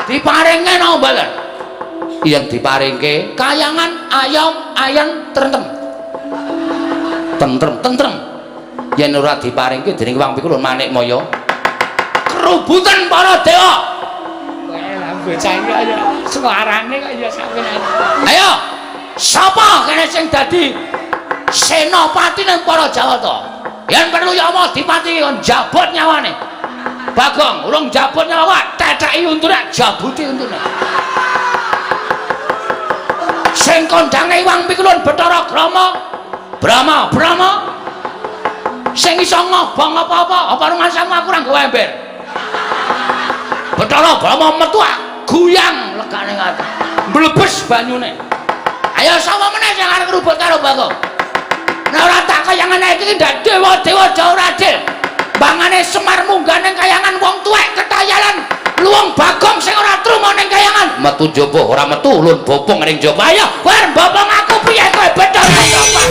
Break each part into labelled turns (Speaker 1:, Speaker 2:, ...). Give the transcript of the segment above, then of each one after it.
Speaker 1: Diparingke napa mboten? Yen diparingke kayangan ayam ayam tentrem. Tentrem, tentrem. Yen ora diparingke dening Hyang Pikulun Manikmaya. Kerubutan para dewa.
Speaker 2: Lah bocah iki kaya suarane kok ya sampeyan.
Speaker 1: Ayo, sapa kene sing dadi senopati ning para Jawata? Yen perlu Yama dipati kon jabot nyawane. Bagong, urung jabot nyawa, teteki untune, jabuti untune. Sing kondange Hyang Pikulun Bathara Grama, Brahma, Brahma. Sing iso ngobong apa-apa, apa rumasamu aku ora nggawa ember. Bathara Brahma metu guyang legane ngaten. Mblebes banyune. Ayo sapa meneh sing arep ngrubut karo Bagong? Nek ora tak kayangane iki ndak dewa-dewa jauh adil. Bangane Semar munggah ning kayangan wong tuwek ketayalan luwung Bagong sing ora truma ning kayangan. Metu njaba ora metu ulun bopong ning njaba. Ayo kowe arep bopong aku piye kowe Bathara Brahma?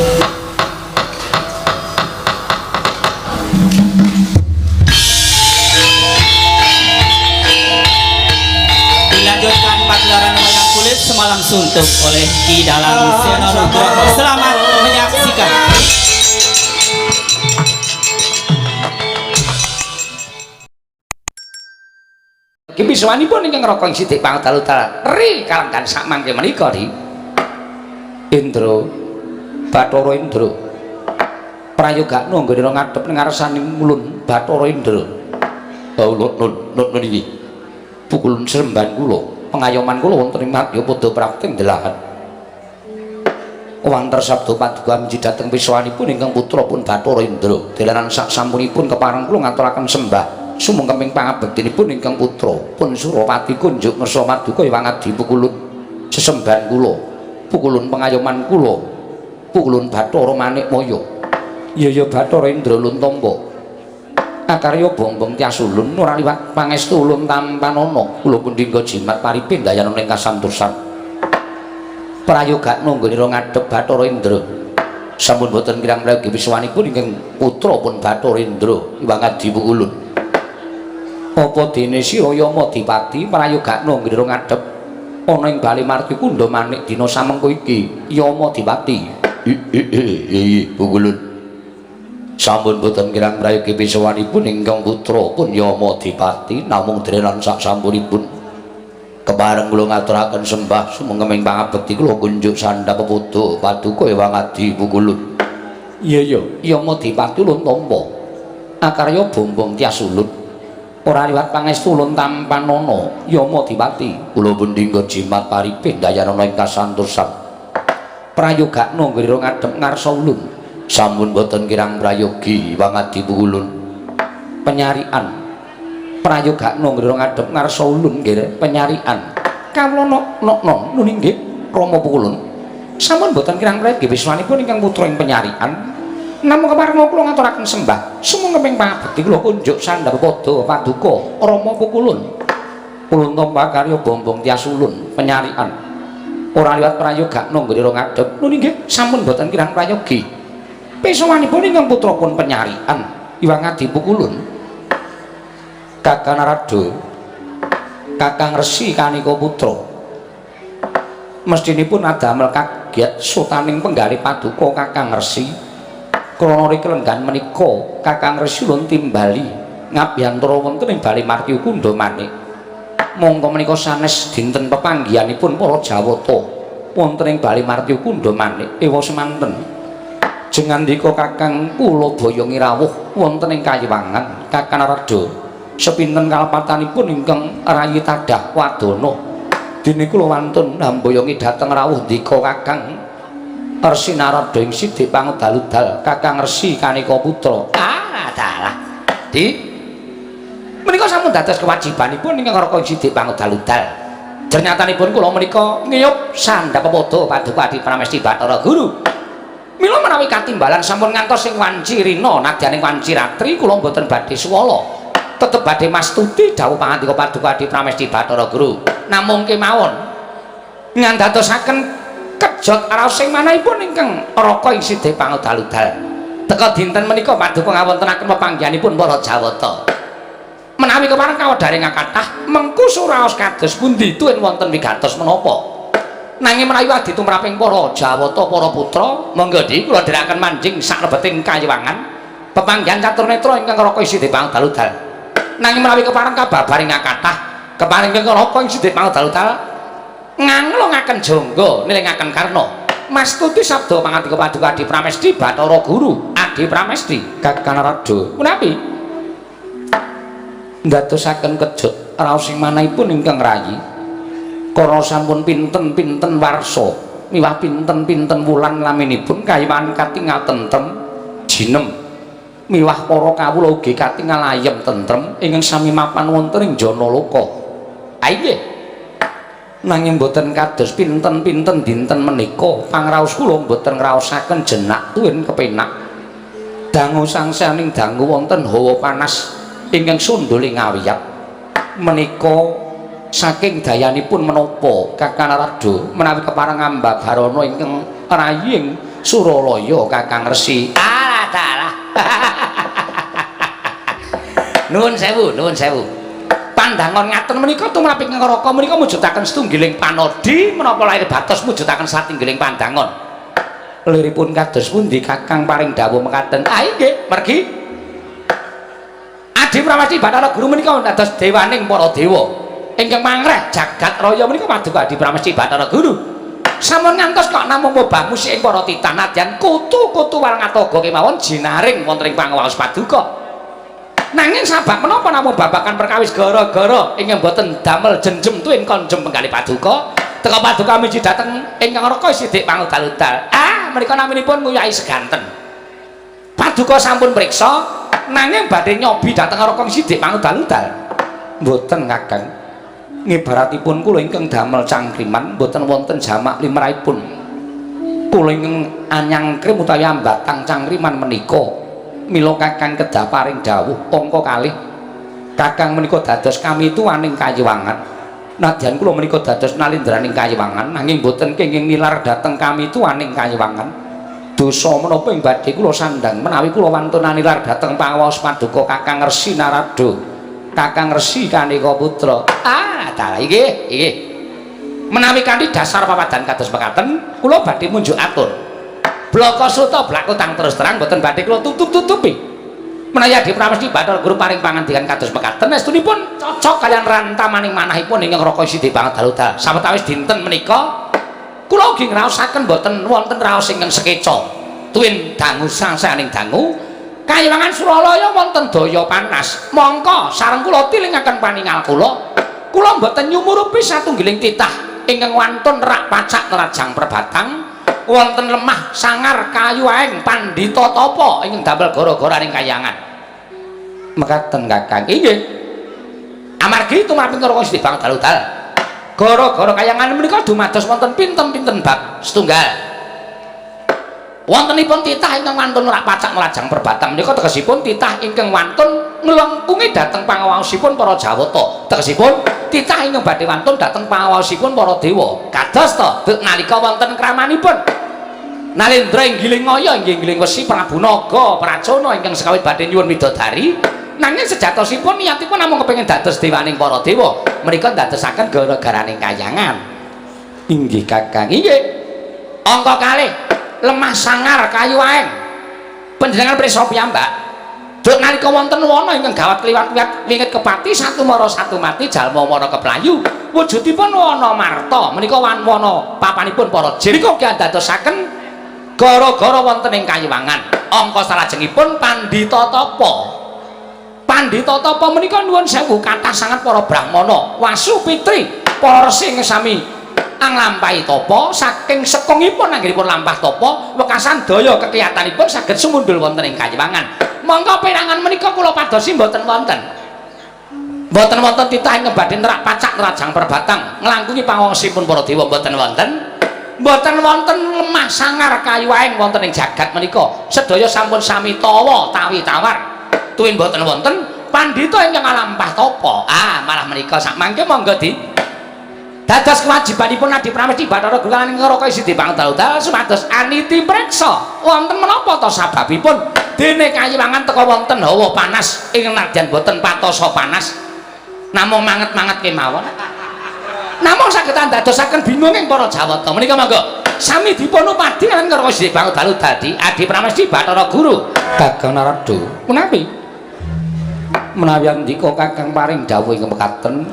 Speaker 3: Dilanjutkan pagelaran wayang kulit semalam suntuk oleh Ki Dalang Seno Nugroho. Selamat menyaksikan.
Speaker 1: Ki pisuwanipun ingkang Raka ing Sidik Pangedalu ri kalenggan sak mangke menika ri Indra Bathara Indra prayogakno anggone ngadhep ning ngarsaning ulun Bathara Indra. Ulun nun iki pukulun seremban kula pengayoman kula wonten ing Madyapada prapting delahan wanter sabda paduka miji dhateng pisuwanipun ingkang putra pun Bathara Indra delanan sak sampunipun kepareng kula ngaturaken sembah sumengkeming pangabektinipun ingkang putra pun Surapati kunjuk ngersa maduka Hyang Adi pukulun sesembahan kula pukulun pengayoman kula pukulun Bathara Manikmaya. Iya ya Bathara Indra ulun tampa akarya bongbong tias ulun ora liwat pangestu ulun tampanana kula pundhingga jimat paripin dayana ing kasantosan prayogakno nggonira ngadhep Bathara Indra. Sampun boten kirang prayogi pisuwanipun ingkang putra pun Bathara Indra Hyang Adi pukulun. Apa dene sira Yama Dipati prayogakno nggonira ngadhep ana ing Bale Martikunda manik dina samengko iki Yama Dipati. Iya pukulun. Sampun boten kirang prayogi pisuwanipun ingkang putra pun Yama Dipati namung drenan sak sampunipun kepareng kula ngaturaken sembah sumengkeming pangabekti kula kunjuk sandhap peputu paduka Hyang Adi pukulun. Iya ya Yama Dipati ulun tampa akarya bombong tias ulun ora liwat pangestu ulun tampanana Yama Dipati kula pundhingga jimat paripin dayanana ing kasantosan prayogakno nggone ngadhep ngarsa ulun. Sampun boten kirang prayogi Hyang Adi pukulun. Penyarian prayogakno nggone ngadhep ngarsa ulun nggih penyarian kawula nok nun inggih Rama pukulun. Sampun boten kirang prayogi wiswanipun ingkang putra ing penyarian namung kepareng kula ngaturaken sembah sumengkeming pangabekti kula kunjuk sandhap pada paduka Rama pukulun. Ulun tampa karya bombong tias ulun penyarian ora liwat prayogakno nggone ngadhep nun inggih sampun boten kirang prayogi pisuwanipun ingkang putra pun penyarian Hyang Adi pukulun. Kakang Narada Kakang Resi Kanika Putra mestinipun adamel kaget sutaning penggalih paduka Kakang Resi krana riki lenggan menika Kakang Resi ulun timbali ngabiyantara wonten ing Bale Martyakunda manik mongko menika sanes dinten pepanggihanipun para Jawata wonten ing Bale Martyakunda manik ewa semanten jengandika Kakang kula boyongi rawuh wonten ing Kayiwangan Kakang Narada sepinten kalepatanipun ingkang rayi tadah wadana dene kula wantun hamboyongi dhateng rawuh ndika Kakang Resi Narada ing Sidik Pangedal-udal Kakang Resi Kanika Putra. Ah dalah di menika sampun dados kewajibanipun ingkang Raka Sidik Pangedal-udal. Jernyatanipun kula menika ngiyup sandhap pepodo paduka Adi Pramesti Bathara Guru. Mila menawi katimbalan sampun ngantos ing wanci rina nadyan ing wanci ratri kula mboten badhe suwala. Tetep badhe mastuti dawuh pangandika paduka Adi Pramesti Bathara Guru. Namung kemawon ngandadosaken kejot raos sing manahipun ingkang Raka ing Sidik Pangedal-udal. Teka dinten menika paduka ngawontenaken pepanggihanipun para Jawata. Menawi kepareng kawedaring kathah mengku Suraos kados pundi tuwin wonten wigatos menapa? Nanging menawi adi tumraping para Jawata para putra, monggo di kula dherekaken manjing saklebeting kayiwangan pepanggihan catur netra ingkang raka isi dipangdaludal. Nanging menawi kepareng kababaring kathah, kepareng ingkang raka isi dipangdaludal nganglungaken jangga nilingaken karna. Mastuti sabda pangandika Paduka Adi Pramesti Bathara Guru Adi Pramesti Kakang Narada. Menawi ndadosaken kejut raos ing manahipun ingkang rayi, kara sampun pinten-pinten warsa miwah pinten-pinten wulan laminipun kayiwan katingal tentrem jinem miwah para kawula ugi katingal ayem tentrem ingkang sami mapan wonten ing Janaloka. Ah inggih, nanging boten kados pinten-pinten dinten menika pangraos kula boten ngraosaken jenak tuwin kepenak. Dangu sangsaning dangu wonten hawa panas ingkang sundul ing awiyat menika saking dayanipun menapa Kakang Narada menawi kepareng ambabarana ingkang raying Suralaya Kakang Resi? Alah dalah. Nuwun sewu, nuwun sewu. Pandangan ngaten menika tumrap ing Raka menika mujudaken setunggiling panodi menapa lahir batos mujudaken satunggiling pandangan. Liripun kados pundi Kakang paring dawuh mekaten? Ah inggih, mergi Adi Pramesti Bathara Guru menika dados dewaning para dewa. Ingkang mangreh jagat raya menika Paduka Adi Pramesti Bathara Guru. Sampun ngantos kok namung mobah musik ing para titan nadyan kutu-kutu warangatoga kemawon jinaring wonten ing pangawaos paduka. Nanging sabab menapa namung babagan perkawis gara-gara ingkang boten damel jenjem tuwin konjem penggalih paduka, teka paduka miji dhateng ingkang raka sidik pangudal-udal. Ah, menika naminipun nguyahi seganten. Paduka sampun priksa nanging badhe nyobi dhateng raka sidik pangudal-udal. Mboten Kakang. Ngibaratipun kula ingkang damel cangkriman mboten wonten jamak limrahipun. Kula ingkang anyangkrim utawi ambatang cangkriman menika. Mila Kakang kedah paring dawuh angka kalih. Kakang menika dados kamituwaning kayiwangan. Nadyan kula menika dados nalindraning kayiwangan nanging boten kenging nilar dhateng kamituwaning kayiwangan. Dosa menapa ing badhe kula sandhang menawi kula wantun nilar dhateng pangawaos paduka Kakang Resi Narada. Kakang Resi Kaneka Putra. Ah, dalah inggih, inggih. Menawi kanthi dasar papadan kados mekaten, kula badhe munjuk atur. Blaka suta blakutang terus terang boten badhe kula tutup-tutupi. Menawi Adi Pramesti Bathara Guru paring pangandikan kados mekaten, estunipun cocok kaliyan rantamaning manahipun ingkang raka sidi pangdaludal. Sawetawis dinten menika kula ugi ngraosaken boten wonten raos ingkang sekeca. Tuwin dangu sangsaning dangu kayiwangan Suralaya wonten daya panas. Mongko sareng kula tilingaken paningal kula. Kula boten nyumurupi satunggiling titah ingkang wantun rak pacak nerajang perbatang wonten lemah sangar kayu aeng pandhita tapa ingkang damel gara-gara ing kayangan. Mekaten Kakang. Inggih. Amargi tumraping Raka Sidi Pangdaludal. Gara-gara kayangan menika dumados wonten pinten-pinten bab setunggal. Wontenipun titah ingkang wantun rak pacak nglajang perbatang menika tegesipun titah ingkang wantun nglengkungi dhateng pangawaosipun para Jawata. Tegesipun titah ingkang badhe wantun dhateng pangawaosipun para dewa. Kados to nalika wonten kramanipun Nalendra inggiling ngaya inggih inggiling wesi Prabu Naga Pracona ingkang sekawit badhe nyuwun widodari, nanging sejatosipun niatipun namung kepengin dados dewaning para dewa. Menika ndadosaken gara-garaning kayangan. Inggih Kakang. Inggih. Angka kalih lemah sangar kayu aeng. Panjenengan prisa piyambak. Duk nalika wonten wana ingkang gawat kliwat-kliwat wingit kepati satu mara satu mati jalma mara keplayu. Wujudipun wana marta menika wana papanipun para jin. Menika ugi andadosaken gara-gara wonten ing kayiwangan. Angka salajengipun pandhita tapa. Pandhita tapa menika nuwun sewu kathah sanget para brahmana, wasu pitri, para resi ingkang sami anglampahi tapa. Saking sekungipun anggenipun lampah tapa wekasan daya kekiyatanipun saged sumundul wonten ing kayiwangan. Mongko perangan menika kula padosi mboten wonten. Mboten wonten titah ingkang badhe nerak pacak nerajang perbatang nglangkungi pangwangosipun para dewa mboten wonten. Mboten wonten lemah sangar kayu aeng wonten ing jagat menika. Sedaya sampun sami tawa tawi tawar. Tuwin mboten wonten pandhita ingkang nglampah tapa. Ah, malah menika sak mangke monggo di dados kewajibanipun Adi Pramesti Bathara Guru lan Raka Sidi Pangdal-dal supados aniti preksa wonten menapa ta sababipun dene kayiwangan teka wonten hawa panas ing nadyan boten patosa panas. Namung manget-manget kemawon. Namung saged andadosaken bingung ing para Jawata. Menika monggo sami dipun upadi lan karo Sri Bang dalu dadi Adi Pramesti Bathara Guru. Kakang Narada, menawi menawi andika Kakang paring dawuh ing mekaten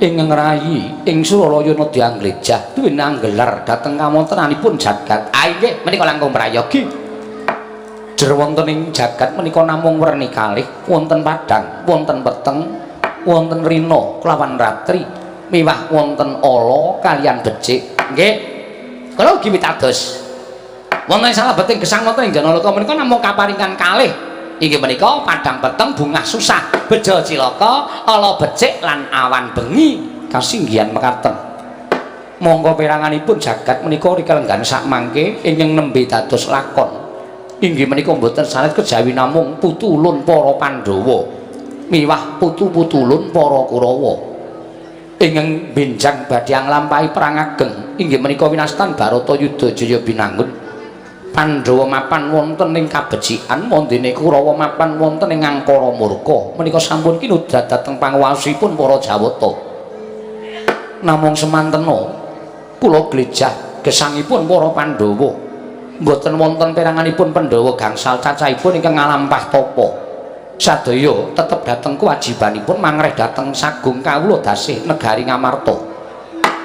Speaker 1: ing ngrayi ing Suralaya nedya anglejah duwe anggelar dhateng kawontenanipun jagat. Ah inggih menika langkung prayogi. Jer wonten ing jagat menika namung werni kalih, wonten padhang, wonten peteng, wonten rina kelawan ratri, miwah wonten ala kaliyan becik. Nggih. Kula ugi pitados. Wonten salebeting gesang wonten ing Janaloka menika namung kaparingan kalih. Inggih menika padhang peteng, bungah susah, bejo cilaka, ala becik lan awan bengi. Kasinggihan mekaten. Monggo peranganipun jagat menika rikalenggan sakmangke ingkang nembe dados lakon. Inggih menika mboten sanes kejawi namung putu ulun para Pandhawa miwah putu-putu ulun para Kurawa. Ingkang benjang badhe nglampahi perang ageng inggih menika winastan Baratayuda Jaya Binangun. Pandhawa mapan wonten ing kabecikan wondene Kurawa mapan wonten ing angkara murka. Menika sampun kinudhat dhateng panguwasipun para Jawata. Namung semantena kula glejah gesangipun para Pandhawa mboten wonten peranganipun Pandhawa gangsal cacahipun ingkang ngalampah tapa. Sadaya tetep dhateng kewajibanipun mangreh dhateng sagung kawula dasih negari Ngamarta.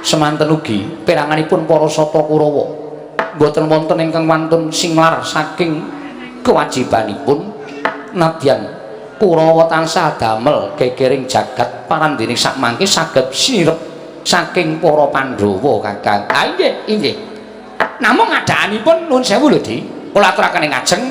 Speaker 1: Semanten ugi peranganipun para Sata Kurawa mboten wonten ingkang wantun singlar saking kewajibanipun nadyan Kurawa tansah damel gegering jagat parandene sakmangke saged sinirep saking para Pandhawa Kakang. Ah inggih, inggih. Namung adaanipun nuwun sewu lho Di, kula aturaken ing ngajeng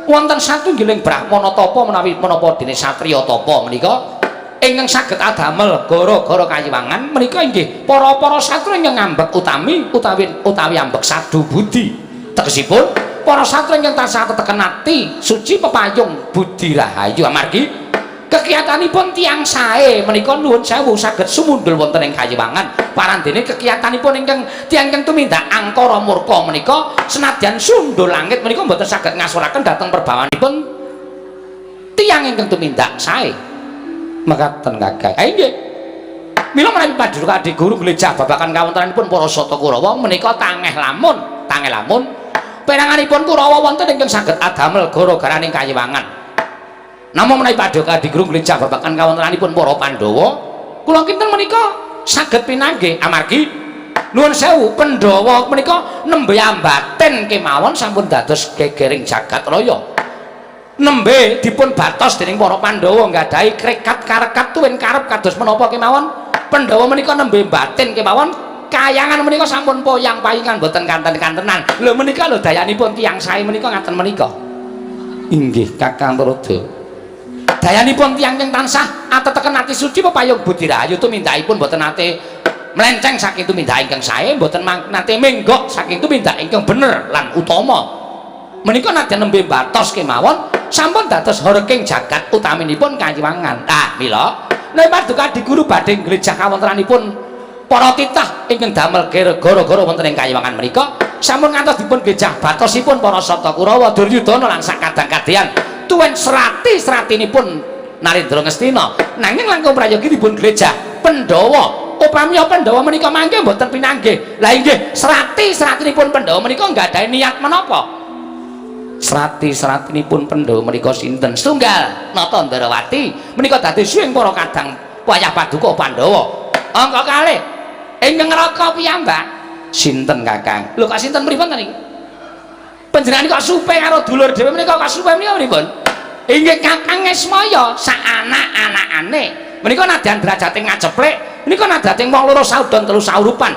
Speaker 1: wonten satunggiling brahmana tapa menawi menapa dene satriya tapa menika ingkang saged adamel gara-gara kayiwangan menika inggih para-para satriya ingkang ngambek utami utawi utawi ambek sadu budi. Tegesipun para satriya ingkang tansah teteken ati suci pepayung budi rahayu amargi kekiyatanipun tiyang sae menika nuwun sewu saged sumundul wonten ing kayiwangan. Parandene kekiyatanipun ingkang tiyang ingkang tumindak angkara murka menika senadyan sundul langit menika mboten saged ngasuraken dhateng perbawanipun tiyang ingkang tumindak sae. Mekaten Kakang. Ha inggih. Mila menawi paduka Adi Guru glejah babagan kawontenanipun para Sata Kurawa menika tangeh lamun, tangeh lamun peranganipun Kurawa wonten ingkang saged adamel gara-garaning kayiwangan. Namung menawi paduka Adi Guru glejah babagan kawontenanipun para Pandhawa, kula kinten menika saged pinanggih amargi nuwun sewu Pandhawa menika nembe ambaten kemawon sampun dados gegering jagat raya. Nembe dipun batos dening para Pandhawa nggadahi krekat karekat tuwin karep kados menapa kemawon. Pandhawa menika nembe batin kemawon kayangan menika sampun poyang payingan boten kanten-kantenan. Lho menika lho dayanipun tiyang sae menika ngaten menika. Inggih Kakang Narada. Dayanipun tiyang ingkang tansah ateteken ati suci pepayung budi rahayu tumindakipun boten nate melenceng saking tumindak ingkang sae, boten nate menggok saking tumindak ingkang bener lan utama. Menika nadyan nembe batos kemawon sampun dados horking jagat utaminipun kayiwangan. Ah mila nek paduka Adi Guru badhe nglejah kawontenanipun para titah ingkang damel gara-gara wonten ing kayiwangan menika sampun ngantos dipun glejah batosipun para Sata Kurawa Duryudana lan sakadang-kadyan tuwin serati-seratinipun Narendra Ngastina. Nanging langkung prayogi dipun glejah Pandhawa. Upami Pandhawa menika mangke mboten pinanggih. Lah inggih serati-seratinipun Pandhawa menika nggadahi niat menapa? Serati-seratinipun Pandhawa menika sinten? Setunggal Nata Ndarawati menika dadi suwing para kadang wayah paduka Pandhawa. Angka kalih ingkang ngraka piyambak sinten Kakang? Lho kok sinten pripun ta niki? Panjenengan kok supe karo dulur dhewe menika kok supe menika pripun? Inggih Kakang Ngesmaya sak anak-anakane. Menika nadyan derajate ngaceplek, menika nadate wong loro saudon telu saurupan.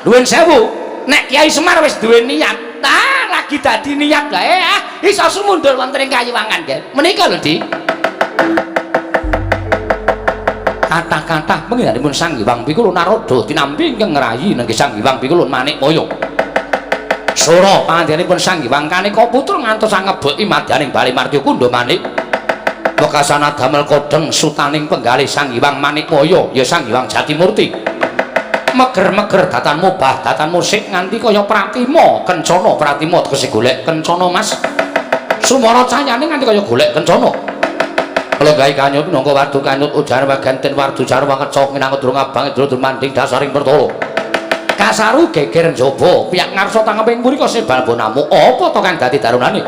Speaker 1: Nuwun sewu, nek Kyai Semar wis duwe niat, ah lagi dadi niat wae ah iso sumundul wonten ing kayiwangan nggih. Menika lho Di. Kathah-kathah pengindanipun Sang Hyang Pikulun Narada tinampi ingkang ngrayi nenggih Sang Hyang Pikulun Manikmaya. Sora pangandikanipun Sang Hyang Kaneka putra ngantos angebeki madyaning Bali Martya Kundha Manik. Wekasana damel kodheng sutaning penggalih Sang Hyang Manikmaya ya Sang Hyang Jatimurti. Meger-meger datan mubah datan musik nganti kaya pratima kencana, pratima tegese golek kencana Mas. Sumara cayane nganti kaya golek kencana. Lenggahi kanyut nangka wardu kanyut ujar waganten wardu jarwa ngecok minangka durung abang indra dumanding dasaring pertala. Kasaru geger njaba piyak ngarsa tangeping mrika sebal bonamu apa to kang dadi darunane?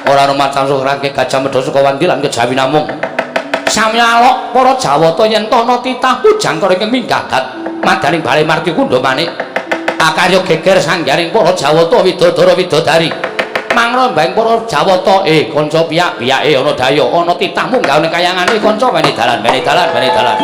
Speaker 1: Ora ana macam rangke Gajah Mada Sukawandi lan kejawi namung. Samya alok para Jawata yen ana titah pujangkara ingkang minggah dat madaning bale marti kundha manik. Akarya geger sanggaring para Jawata widodara widodari. Mangrambang para Jawata kanca piyak-piyake ana daya ana titah munggah ning kayangane kanca wene dalan wene dalan wene dalan.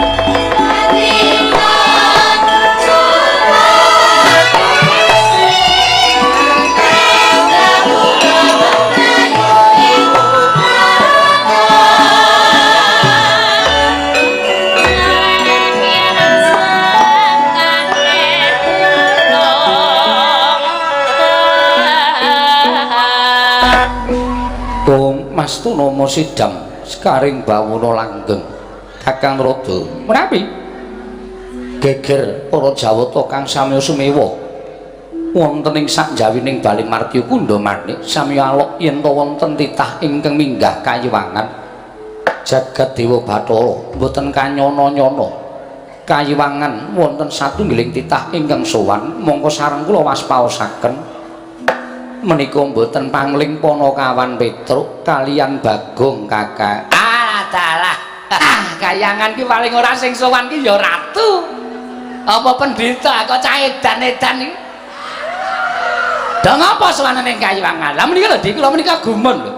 Speaker 1: Mastu nama sidang sekaring bawono langgeng Kakang Rada menawi geger para Jawata kang samya sumewa wonten ing sakjawining bale martya kundha manik samya alok yen ta wonten titah ingkang minggah kayiwangan jagat dewa Bathara mboten kanyana-nyana kayiwangan wonten satunggiling titah ingkang sowan mongko sareng kula waspaosaken menika mboten pangling Panakawan Petruk kalian Bagong Kakak. Ah dalah. Ah kayangan ki paling ora sing sowan ki ya ratu. Apa pendhita kok cah edan-edan iki. Do ngapa sowan ning kayiwangan? Lah menika lho Dik, kula menika gumun lho.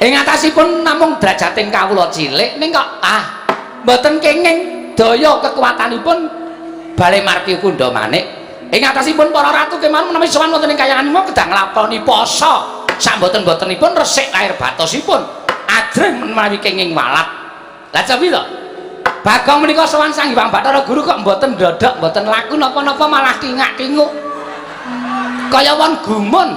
Speaker 1: Ing atasipun namung drajating kawula cilik ning kok ah mboten kenging daya kekuatanipun bale marti kundha manik. Ing atasipun para ratu kemawon menawi sowan wonten ing kayangan menika kedah nglakoni poso. Samboten-botenipun resik lahir batosipun. Ajrih menawi kenging walat. Lah cobi to. Bagong menika sowan Sang Hyang Bathara Guru kok mboten ndodhok, mboten laku napa-napa malah tingak-tinguk. Kaya wong gumun.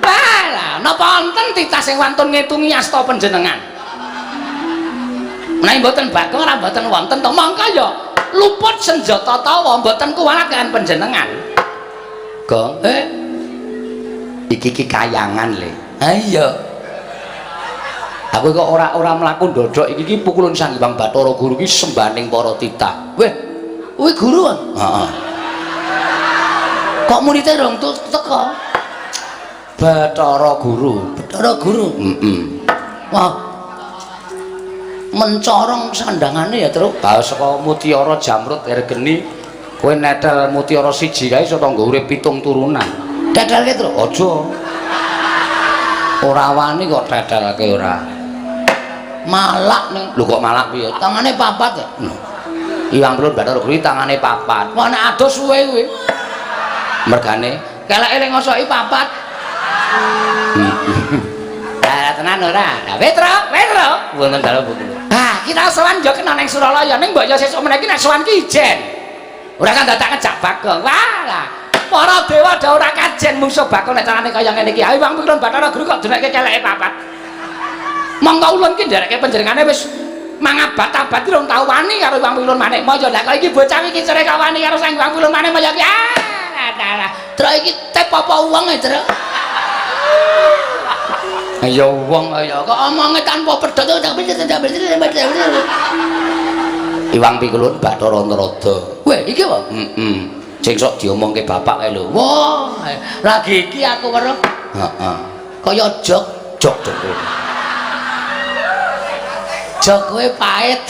Speaker 1: Lah, napa wonten titah sing wantun ngitungi asta panjenengan? Menawi mboten Bagong ora mboten wonten to mongko ya luput senjata tawa mboten kuwalat kan panjenengan. Gong, iki ki kayangan le. Ha iya. Aku kok ora mlaku ndodhok iki ki pukulun Sang Hyang Bathara Guru ki sembaning para titah. Weh, kuwi guru. Heeh. Kok murite rong teka? Bathara Guru, Bathara Guru. Heeh. Wah. Mencorong sandangane ya, Truk. Bae saka mutiara jamrut ergeni kowe netel mutiara siji kae iso tangga urip 7 turunan. Tetelke, Truk. Aja. Ora wani kok tetelke ora. Malak ning. Lho kok malak piye? Tangane papat ya. Lho. Iwang Pelun Bathara Guru tangane papat. Wah nek adoh suwe kuwi. Mergane keleke ning ngosoki papat. Lah tenan ora? Lah Petruk, Petruk. Wonten dalem buku. Ah, kita sowan ya kena ning Suralaya ning mbok ya sesuk meneh iki nek sowan ki ijen. Ora kan dadak ngejak Bagong. Wah lah. Para dewa do ora kajen mungsuh Bagong nek carane kaya ngene iki. Ayo Bang Pikulun Bathara Guru kok denekke keleke papat. Monggo ulun ki nderekke panjenengane wis mangabat-abad ki rong tau wani karo Bang Pikulun Manik Maya. Lah kok iki bocah iki cere kok wani karo Sang Bang Pikulun Manik Maya ki. Ah, lah. Truk iki tep apa wong e, Truk? Ya wong ya kok omonge tanpa pedhot. Iwang Pikulun Bathara Narada. Weh, iki apa? Heeh. Sing sok diomongke bapak kae lho. Wah, lagi iki aku weruh. Heeh. Kaya jok, jok jok. Jok kowe pahit.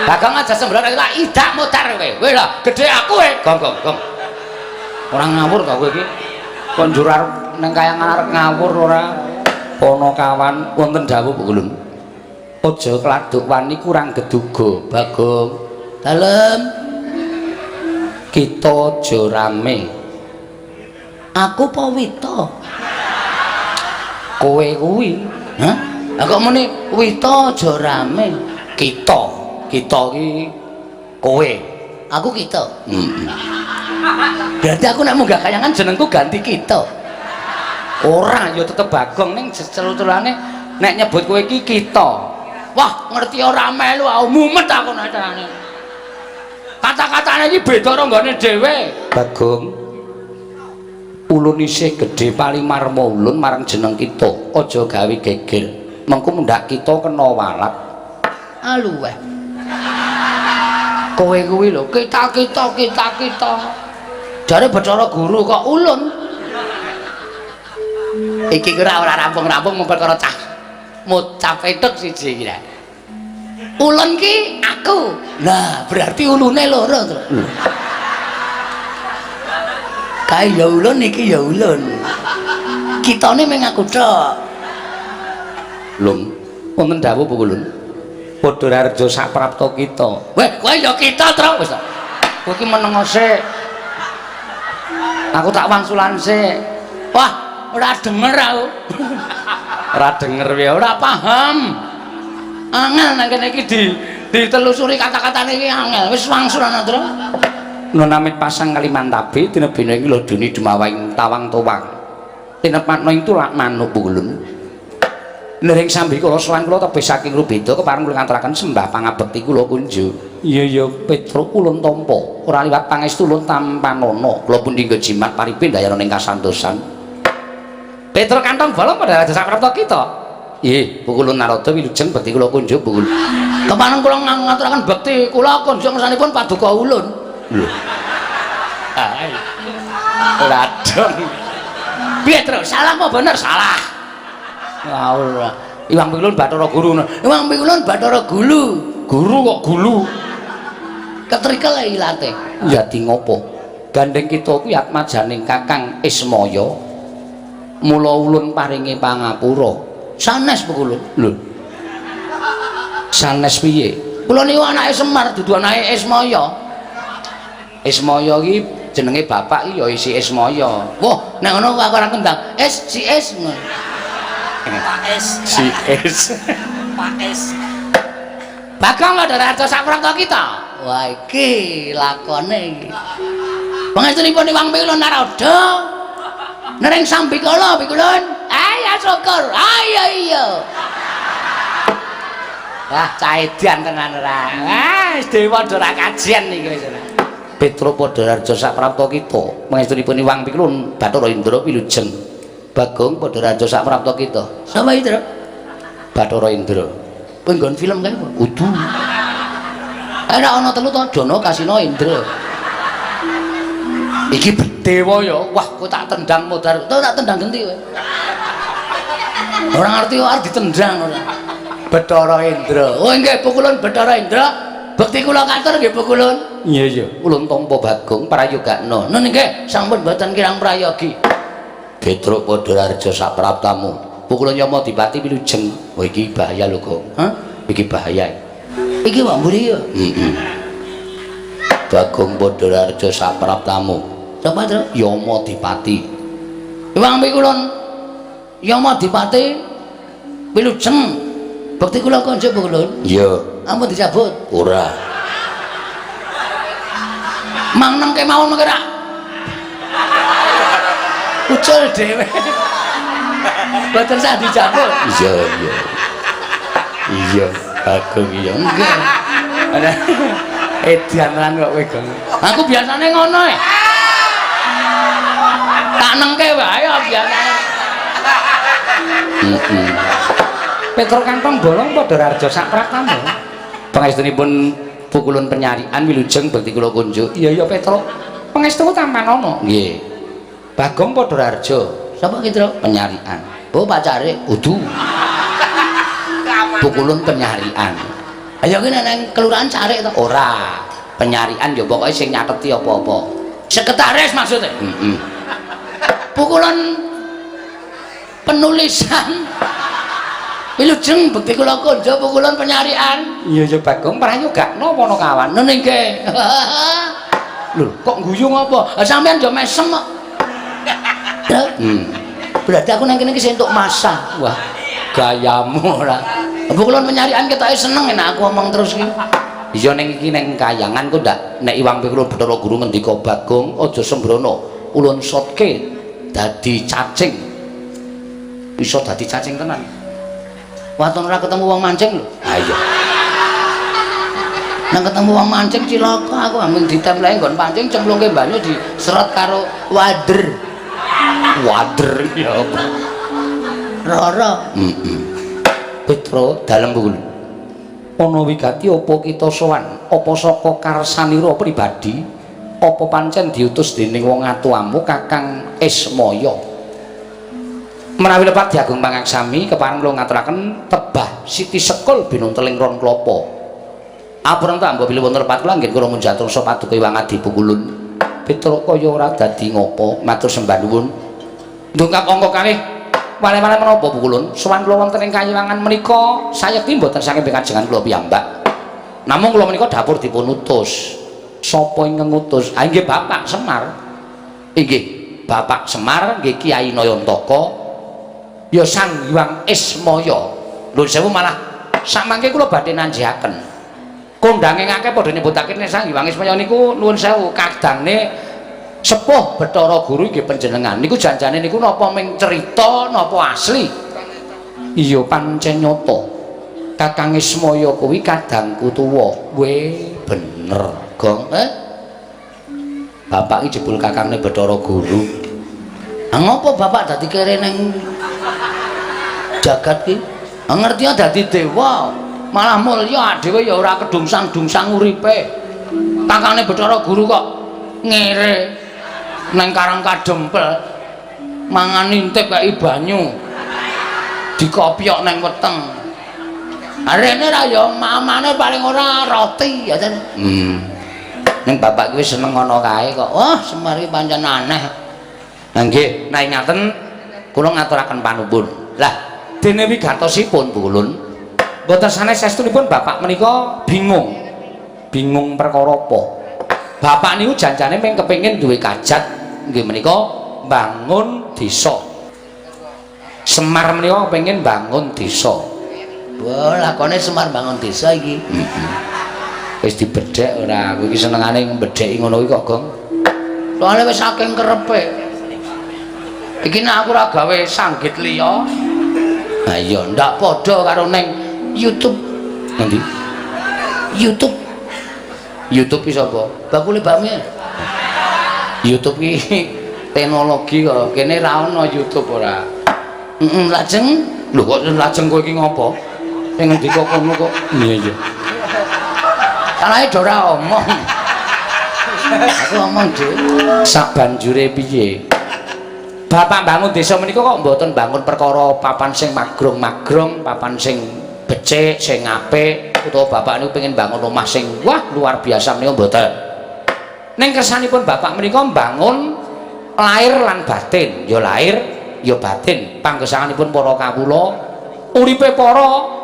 Speaker 1: Bagong aja sembrono tak idak modar kowe. Kowe lho, gedhe aku kowe. Gong gong gong. Ora ngawur ta kowe iki? Kon njur arep ning kayangan arep ngawur ora? Panakawan wonten dawuh Pukulun. Aja kladuk wani kurang geduga, Bagong. Dalem. Kita aja rame. Aku apa Wita? Kowe kuwi. Hah? Lah kok muni Wita aja rame? Kita. Kita ki kowe. Aku kita. Heeh. Berarti aku nek munggah kayangan jenengku ganti kita. Ora, ya tetep Bagong ning celu-celane nek nyebut kowe iki kita. Wah, ngerti ora melu aku mumet aku nek carane. Kata-katane iki beda karo nggone dhewe. Bagong. Ulun isih gedhe paling marma ulun marang jeneng kita. Aja gawe geger. Mengko mundhak kita kena walat.
Speaker 2: Aluweh. Kowe kuwi lho, kita-kita kita-kita. Jare Bathara Guru kok ulun. Iki kira ora rampung-rampung mung perkara cah mocap etuk siji iki. Ulun ki aku. Lah, berarti ulune loro to. Kae ya ulun iki ya ulun. Kitane mung aku tok.
Speaker 1: Lung, wonten dawuh Bu Ulun. Padha raharja saprapta kita.
Speaker 2: Weh, kowe ya kita, Tru. Wis ta.
Speaker 1: Kowe iki meneng sik. Aku tak wangsulan sik.
Speaker 2: Wah, ora denger aku.
Speaker 1: Ora denger ya,
Speaker 2: ora paham. Angel nang kene iki ditelusuri kata-katane iki angel. Wis wangsulan, Tru.
Speaker 1: Nun amit pasang Kalimantabe tinebina ing lodoni dumawaing tawang towang. Tinepatna ing tulak manuk Bu Ulun. Nering sambi kula sowan kula tebih saking Rubeda kepareng kula ngaturaken sembah pangabekti kula kunjuk. Iya iya Petruk ulun tampa ora liwat pangestu ulun tampanana. Kula pundi nggo jimat paripe ndayana ing kasantosan. Petruk kantong bolong padha raja saprapta kita. Nggih, Bu Ulun Narada wilujeng bekti kula kunjuk Bu Ulun.
Speaker 2: Kepareng kula ngaturaken bekti kula kunjuk ngersanipun paduka ulun.
Speaker 1: Lho. Ora dong.
Speaker 2: Piye, Truk? Salah apa bener? Salah.
Speaker 1: Ora. Iwang Pikulun Bathara Guru.
Speaker 2: Iwang Pikulun Bathara Gulu.
Speaker 1: Guru kok gulu.
Speaker 2: Ketrikel ilate.
Speaker 1: Dadi ngopo? Gandeng kita kuwi atmajaning Kakang Ismaya. Mula ulun paringi pangapura.
Speaker 2: Sanes Bu Ulun.
Speaker 1: Lho. Sanes piye?
Speaker 2: Kula niku anake Semar dudu anake Ismaya.
Speaker 1: Ismaya iki jenenge bapak iki ya isi Ismaya.
Speaker 2: Wah, nek ngono aku ora kendang. S si S.
Speaker 3: Pak S.
Speaker 1: Si S.
Speaker 3: Pak S.
Speaker 2: Bagong lho raja saprapta kita. Wah, iki lakone iki. Pangestunipun Iwang Pikulun Narada. Nering sambikala Pikulun. Ayo syukur. Ayo iya.
Speaker 1: Wah, caedan tenan ora. Wah, wis dewa ora kajian iki wis ora. Petruk padha raja saprapta kita. Pangestunipun Iwang Pikulun Bathara Indra wilujeng. Bagong padha raja saprapta kita.
Speaker 2: Sapa iki, Tru?
Speaker 1: Bathara Indra.
Speaker 2: Kowe nggon film kae apa?
Speaker 1: Kudu.
Speaker 2: Ora ana telu to, Jana Kasina Indra.
Speaker 1: Iki dewa ya. Wah, kowe tak tendang modar.
Speaker 2: Kowe tak tendang genti kowe. Ora ngerti kok arep ditendang ora.
Speaker 1: Bathara Indra.
Speaker 2: Oh nggih, pukulun Bathara Indra. Bekti kula katur nggih pukulun.
Speaker 1: Iya iya, ulun tampa Bagong prayogakna.
Speaker 2: Nun nggih, sampun mboten kirang prayogi.
Speaker 1: Petruk padha raharja sapraptamu. Pukulun Yama Dipati wilujeng. Wah iki bahaya lho, Gong.
Speaker 2: Hah?
Speaker 1: Iki bahaya.
Speaker 2: Iki wae mburi ya.
Speaker 1: Heeh. Bagong padha raharja sapraptamu.
Speaker 2: Sapa, Tru?
Speaker 1: Yama Dipati.
Speaker 2: Iwang Pikulun Yama Dipati wilujeng. Bekti kula konjuk pukulun.
Speaker 1: Iya.
Speaker 2: Ampun dicabut.
Speaker 1: Ora.
Speaker 2: Mang nang kemawon mengke ra. Ucul dhewe. Boten sah dicabut.
Speaker 1: Iya iya. Iya, Bagong iya.
Speaker 2: Nggih.
Speaker 1: Edan lan kok kowe, Gong.
Speaker 2: Aku biasane ngono e. Tak nengke wae biasane.
Speaker 1: Heeh. Petruk kantong bolong padha raharja sapraptamu. Pangestunipun pukulun penyarian wilujeng bekti kula kunjuk. Iya iya Petruk. Pangestu tampanana. Nggih. Bagong padha raharja.
Speaker 2: Sapa ki, Truk?
Speaker 1: Penyarian.
Speaker 2: Oh, pacare.
Speaker 1: Kudu. Pukulun penyarian.
Speaker 2: Ayo ki nek nang kelurahan carik to.
Speaker 1: Ora. Penyarian ya pokoke sing nyateti apa-apa.
Speaker 2: Sekretaris maksudnya.
Speaker 1: Heeh.
Speaker 2: Pukulun penulisan wilujeng bekti kula konjo pukulun penyarian.
Speaker 1: Iya iya Bagong prayogakna ana kawan.
Speaker 2: Nun nggih.
Speaker 1: Lho, kok guyu ngopo?
Speaker 2: Lah sampean yo mesem kok. Berarti aku nang kene iki entuk masa.
Speaker 1: Wah, gayamu ora.
Speaker 2: Pukulun penyarian ketoke seneng enak aku omong terus iki.
Speaker 1: Iya ning iki ning kayangan kok ndak nek Iwang Pikulun Bathara Guru ngendika Bagong aja sembrono ulun sotke dadi cacing. Iso dadi cacing tenan.
Speaker 2: Waton ora ketemu wong mancing lho.
Speaker 1: Ha iya.
Speaker 2: Nang ketemu wong mancing cilaka aku ambil ditempleki nggon pancing cemplungke banyu diseret karo wader.
Speaker 1: Wader ya apa?
Speaker 2: Rara.
Speaker 1: Heeh. Petra dalem pukul. Ana wigati apa kita sowan? Apa saka karsanira pribadi? Apa pancen diutus dening wong atuamu Kakang Ismaya? Menawi lepat Diagung Pangaksami kepareng kula ngaturaken tebah Siti Sekul binunteling ron klapa. Apurenta mbok bilih wonten lepat kula nggih kula munjatur paduka Hyang Adi Pukulun. Petra kaya ora dadi ngopo, matur sembah nuwun. Ndongkap angka kalih wale-wale menapa Pukulun? Sowan kula wonten ing kayiwangan menika sayekti mboten saking pekajengan kula piyambak. Namung kula menika dapur dipun utus. Sapa ingkang ngutus? Ah nggih Bapak Semar. Inggih, Bapak Semar nggih Kyai Nayantaka. Ya Sang Hyang Ismaya. Lho sewu malah samangke kula badhe nanjihaken. Kondange akeh padha nyebutake nek Sang Hyang Ismaya niku nuwun sewu kadangne sepuh Bathara Guru nggih panjenengan. Niku janjane niku napa ming cerita napa asli? Iya pancen nyata. Kakang Ismaya kuwi kadangku tuwa. We bener, Gong. Eh? Bapak iki jebul kakangne Bathara Guru.
Speaker 2: Ah ngopo bapak dadi kere ning jagat ki? Ah ngerti dadi dewa, malah mulya dhewe ya ora kedungsang-dungsang uripe. Kakane Bathara Guru kok ngere nang Karang Kadempel. Mangan intip kaya banyu. Dikopyok nang weteng. Arene ra ya mamane paling ora roti ya ten.
Speaker 1: Ning bapak kuwi seneng ngono kae kok.
Speaker 2: Wah, Semar iki pancen aneh.
Speaker 1: Lah nggih, nek ngaten kula ngaturaken panuwun. Lah, dene wigatosipun Pukulun, mboten sanes saestunipun bapak menika bingung. Bingung perkara apa? Bapak niku janjane mung kepengin duwe kajat nggih menika bangun desa. Semar menika kepengin bangun desa.
Speaker 2: Wah, lakone Semar bangun desa iki.
Speaker 1: Wis dibedhek ora, aku iki senengane mbedheki ngono kuwi kok, Gong.
Speaker 2: Soale wis saking kerepe. Iki nek aku ora gawe sanggit liya. Ha iya, ndak padha karo ning YouTube.
Speaker 1: Ngendi?
Speaker 2: YouTube.
Speaker 1: YouTube ki sapa?
Speaker 2: Bakule bakmi.
Speaker 1: YouTube ki teknologi kok. Kene ra ono YouTube ora.
Speaker 2: Heeh, lajeng
Speaker 1: lho kok lajeng kowe iki ngopo? Sing ngendika kono kok. Iya iya.
Speaker 2: Salahe do ora omong. Aku omong dhewe.
Speaker 1: Sabanjure piye? Bapak bangun desa menika kok mboten bangun perkara papan sing magrong-magrong, papan sing becik, sing apik, utawa bapak niku pengen bangun omah sing wah luar biasa menika mboten. Ning kersanipun bapak menika mbangun lahir lan batin, ya lahir ya batin. Panggesanganipun para kawula, uripe para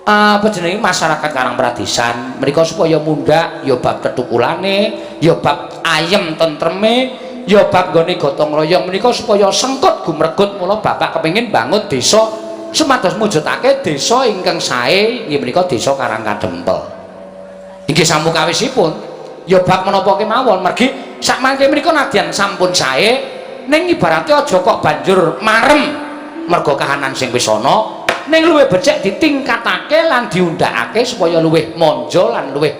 Speaker 1: apa jenenge masyarakat Karang Pradesan menika supaya mundhak ya bab tetukulane, ya bab ayem tentreme, ya bab nggone gotong royong menika supaya sengkut gumregut. Mula bapak kepengin bangun desa supados mujudake desa ingkang sae inggih menika desa Karang Kadempel. Inggih samukawisipun ya bab menapa kemawon mergi sakmangke menika nadyan sampun sae ning ibarate aja kok banjur marem merga kahanan sing wis ana, ning luwih becik ditingkatake lan diundhakake supaya luwih manja lan luwih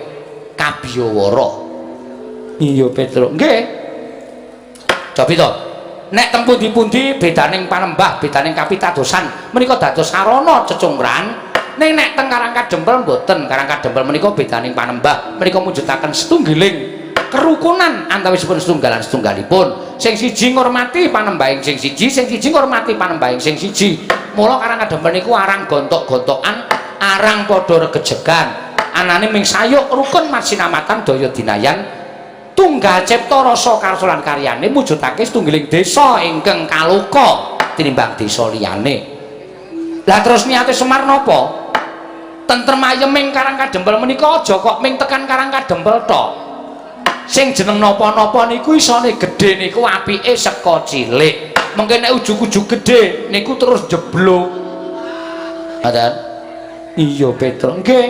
Speaker 1: kabiyawara. Iya Petro. Nggih. Cobi to. Nek teng pundi-pundi bedaning panembah, bedaning kapitadosan menika dados sarana cecungran. Ning nek teng Karang Kadempel mboten. Karang Kadempel menika bedaning panembah menika mujudaken setunggiling kerukunan antawisipun setunggalan setunggalipun. Sing siji ngurmati panembahing sing siji, sing siji ngurmati panembahing sing siji. Mula Karang Kadempel niku arang gontok-gontokan, arang padha regejegan. Anane ming sayuk rukun masinamatan daya dinayan tunggal cipta rasa karsa lan karyane mujudake setunggiling desa ingkang kaloka tinimbang desa liyane. Lah terus niate Semar napa? Tentrem ayeming Karang Kadempel menika aja kok ming tekan Karang Kadempel tok. Sing jeneng napa-napa niku isone gedhe niku apike saka cilik. Mengke nek ujug-ujug gedhe niku terus jeblok. Ngoten. Iya Petro. Nggih.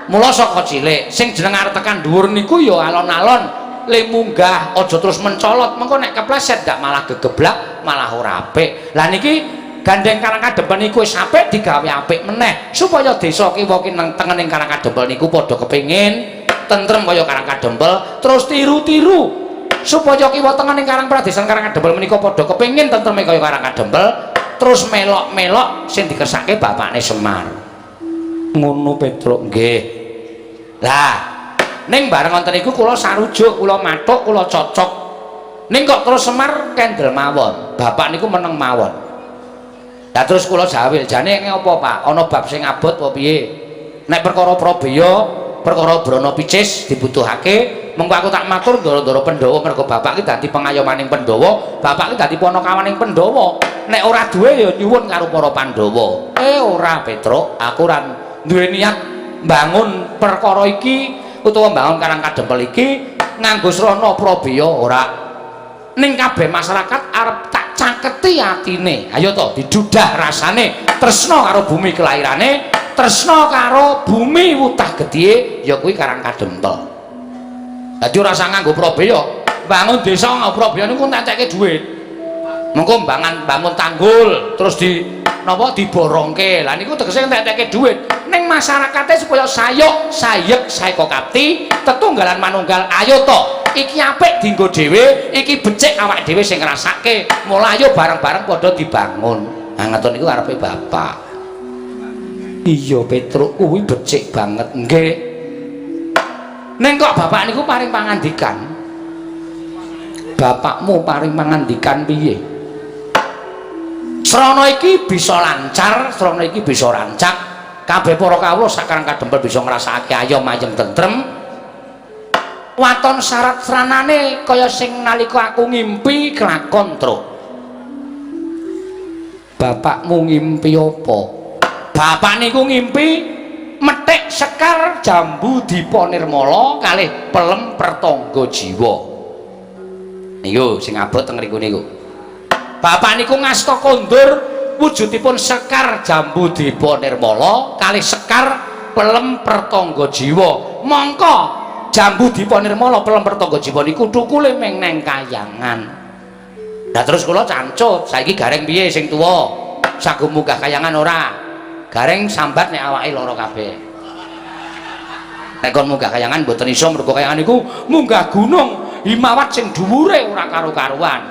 Speaker 1: Mula saka cilik sing jeneng arep tekan dhuwur niku ya alon-alon le munggah, aja terus mencolot, mengko nek kepleset gak malah gegeblak, malah ora apik. Lah niki gandeng Karang Kadempel niku wis apik digawe apik meneh supaya desa kiwa kineng tengening Karang Kadempel niku padha kepengin tentrem kaya Karang Kadempel, terus tiru-tiru supaya kiwa tengening Karang Pradesan Karang Kadempel menika padha kepengin tentreme kaya Karang Kadempel, terus melok-melok sing dikersake bapakne Semar. Ngono Petruk, nggih. Lah, ning bareng wonten iku kula sarujuk, kula mathuk, kula cocok. Ning kok terus Semar kendel mawon. Bapak niku meneng mawon. Lah terus kula jawil, jane ngopo, Pak? Ana bab sing abot apa piye? Nek perkara Prabeya, perkara Brana Picis dibutuhake, mengko aku tak matur ndara-ndara Pandhawa mergo bapak ki dadi pengayomaning Pandhawa, bapak ki dadi panakawaning Pandhawa. Nek ora duwe ya nyuwun karo para Pandhawa. Ora Petruk, aku ora duwe niat mbangun perkara iki utawa mbangun Karang Kadempel iki nganggo srana Prabeya ora. Ning kabeh masyarakat arep tak caketi atine. Ayo to didudah rasane tresna karo bumi kelahirane, tresna karo bumi wutah gedhe ya kuwi Karang Kadempel. Dadi ora usah nganggo Prabeya, bangun desa nganggo Prabeya niku entekke dhuwit. Mengko bangun tanggul terus di napa diborongke. Lah niku tegese entekke dhuwit. Ning masyarakate supaya sayuk, sayek, saeka kapti, tetunggalan manunggal, ayo to. Iki apik dienggo dhewe, iki becik awake dhewe sing ngrasake. Mula ayo bareng-bareng padha dibangun. Nah ngoten niku karepe bapak. Iya Petruk kuwi becik banget. Nggih. Ning kok bapak niku paring pangandikan? Bapakmu paring pangandikan piye? Srana iki bisa lancar, srana iki bisa rancak. Kabeh para kawula sak Karang Kadempel bisa ngrasakake ayom ayem tentrem. Waton syarat sranane kaya sing nalika aku ngimpi kelakon, Truk. Bapakmu ngimpi apa? Bapak niku ngimpi methik sekar jambu dipa nirmala kalih pelem pertangga jiwa. Niku sing abot teng ngriku niku. Bapak niku ngasta kondur wujudipun sekar jambu dipa nirmala kalih sekar pelem pertangga jiwa. Mongko jambu dipa nirmala pelem pertangga jiwa niku thukule meng neng kayangan. Lah terus kula cancut, saiki Gareng piye sing tuwa? Sago munggah kayangan ora? Gareng sambat nek awake lara kabeh. Nek kon munggah kayangan mboten iso mergo kayangan niku munggah gunung Himawat sing dhuwure ora karo-karuan.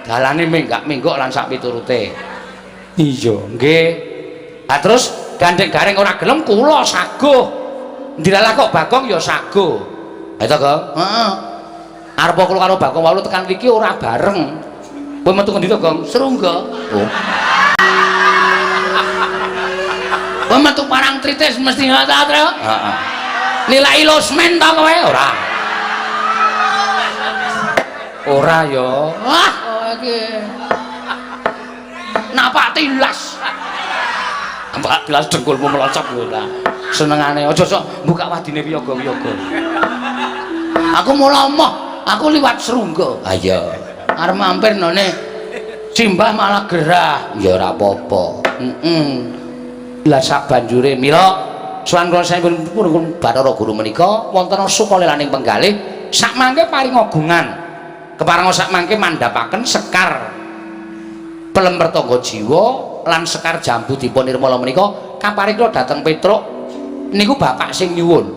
Speaker 1: Dalane menggak-menggok lan sak piturute. Iya, nggih. Lah terus gandeng Gareng ora gelem kula saguh. Ndilalah kok Bagong ya saguh. Ha to, Gong?
Speaker 2: Heeh.
Speaker 1: Arep kula karo Bagong walu tekan mriki ora bareng. Kowe metu ngendi to, Gong?
Speaker 2: Serungga.
Speaker 1: Oh.
Speaker 2: Kowe metu parang tritis mesti ta, Tru?
Speaker 1: Heeh. Nilai losmen ta kowe? Ora. Ora ya.
Speaker 2: Wah, kowe iki. Napak tilas.
Speaker 1: Napak tilas dengkulmu melocot kowe lah. Senengane aja sok buka wadine wiyaga-wiyaga.
Speaker 2: Aku mula moh, aku liwat Serungga.
Speaker 1: Ha iya.
Speaker 2: Arep mampir none simbah malah gerah.
Speaker 1: Ya ora apa-apa. Heeh. Lah sak banjure mila sowan kula sampun Bathara Guru menika wonten sukalelaning penggalih sak mangke paring agungan. Keparenga sak mangke mandhapaken sekar pelem pertangga jiwa lan sekar jambu dipa nirmala menika kaparing kula dhateng Petruk niku bapak sing nyuwun.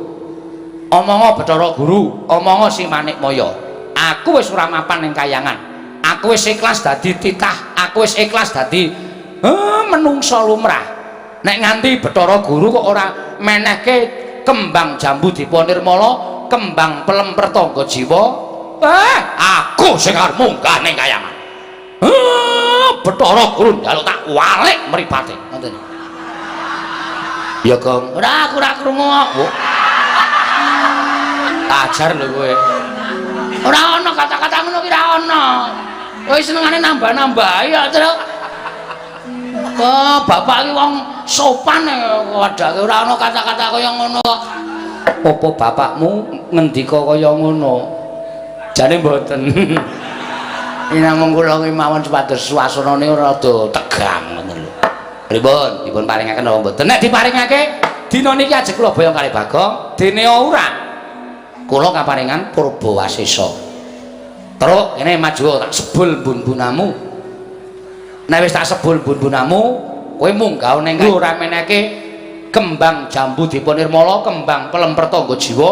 Speaker 1: Omonga Bathara Guru, omonga si Manikmaya. Aku wis ora mapan ning kayangan. Aku wis ikhlas dadi titah, aku wis ikhlas dadi menungsa lumrah. Nek nganti Bathara Guru kok ora menehke kembang jambu dipa nirmala, kembang pelem pertangga jiwa, aku sing arep munggah ning kayangan. Bathara Guru njaluk tak walik mripate.
Speaker 2: Ngoten.
Speaker 1: Ya, Gong.
Speaker 2: Ora, aku ora krungu kok.
Speaker 1: Ajar lho kowe.
Speaker 2: Ora ana kata-kata ngono ki ora ana. Kowe senengane nambah-nambahi ya, Truk. Oh, bapak ki wong sopan padake ora ana kata-kata kaya ngono kok.
Speaker 1: Apa bapakmu ngendika kaya ngono? Jane mboten. Ini namung kula ki mawon supados suasanane ora rada tegang ngono lho. Pripun? Dipun paringaken napa mboten? Nek diparingake dina niki ajeng kula boyong kalih Bagong, dene ora. Kula kaparingan Purba Wasesa. Truk kene maju tak sebul bun-bunamu. Nek wis tak sebul bun-bunamu, kowe munggah ning ora meneke kembang jambu dipa nirmala, kembang pelem pertangga jiwa,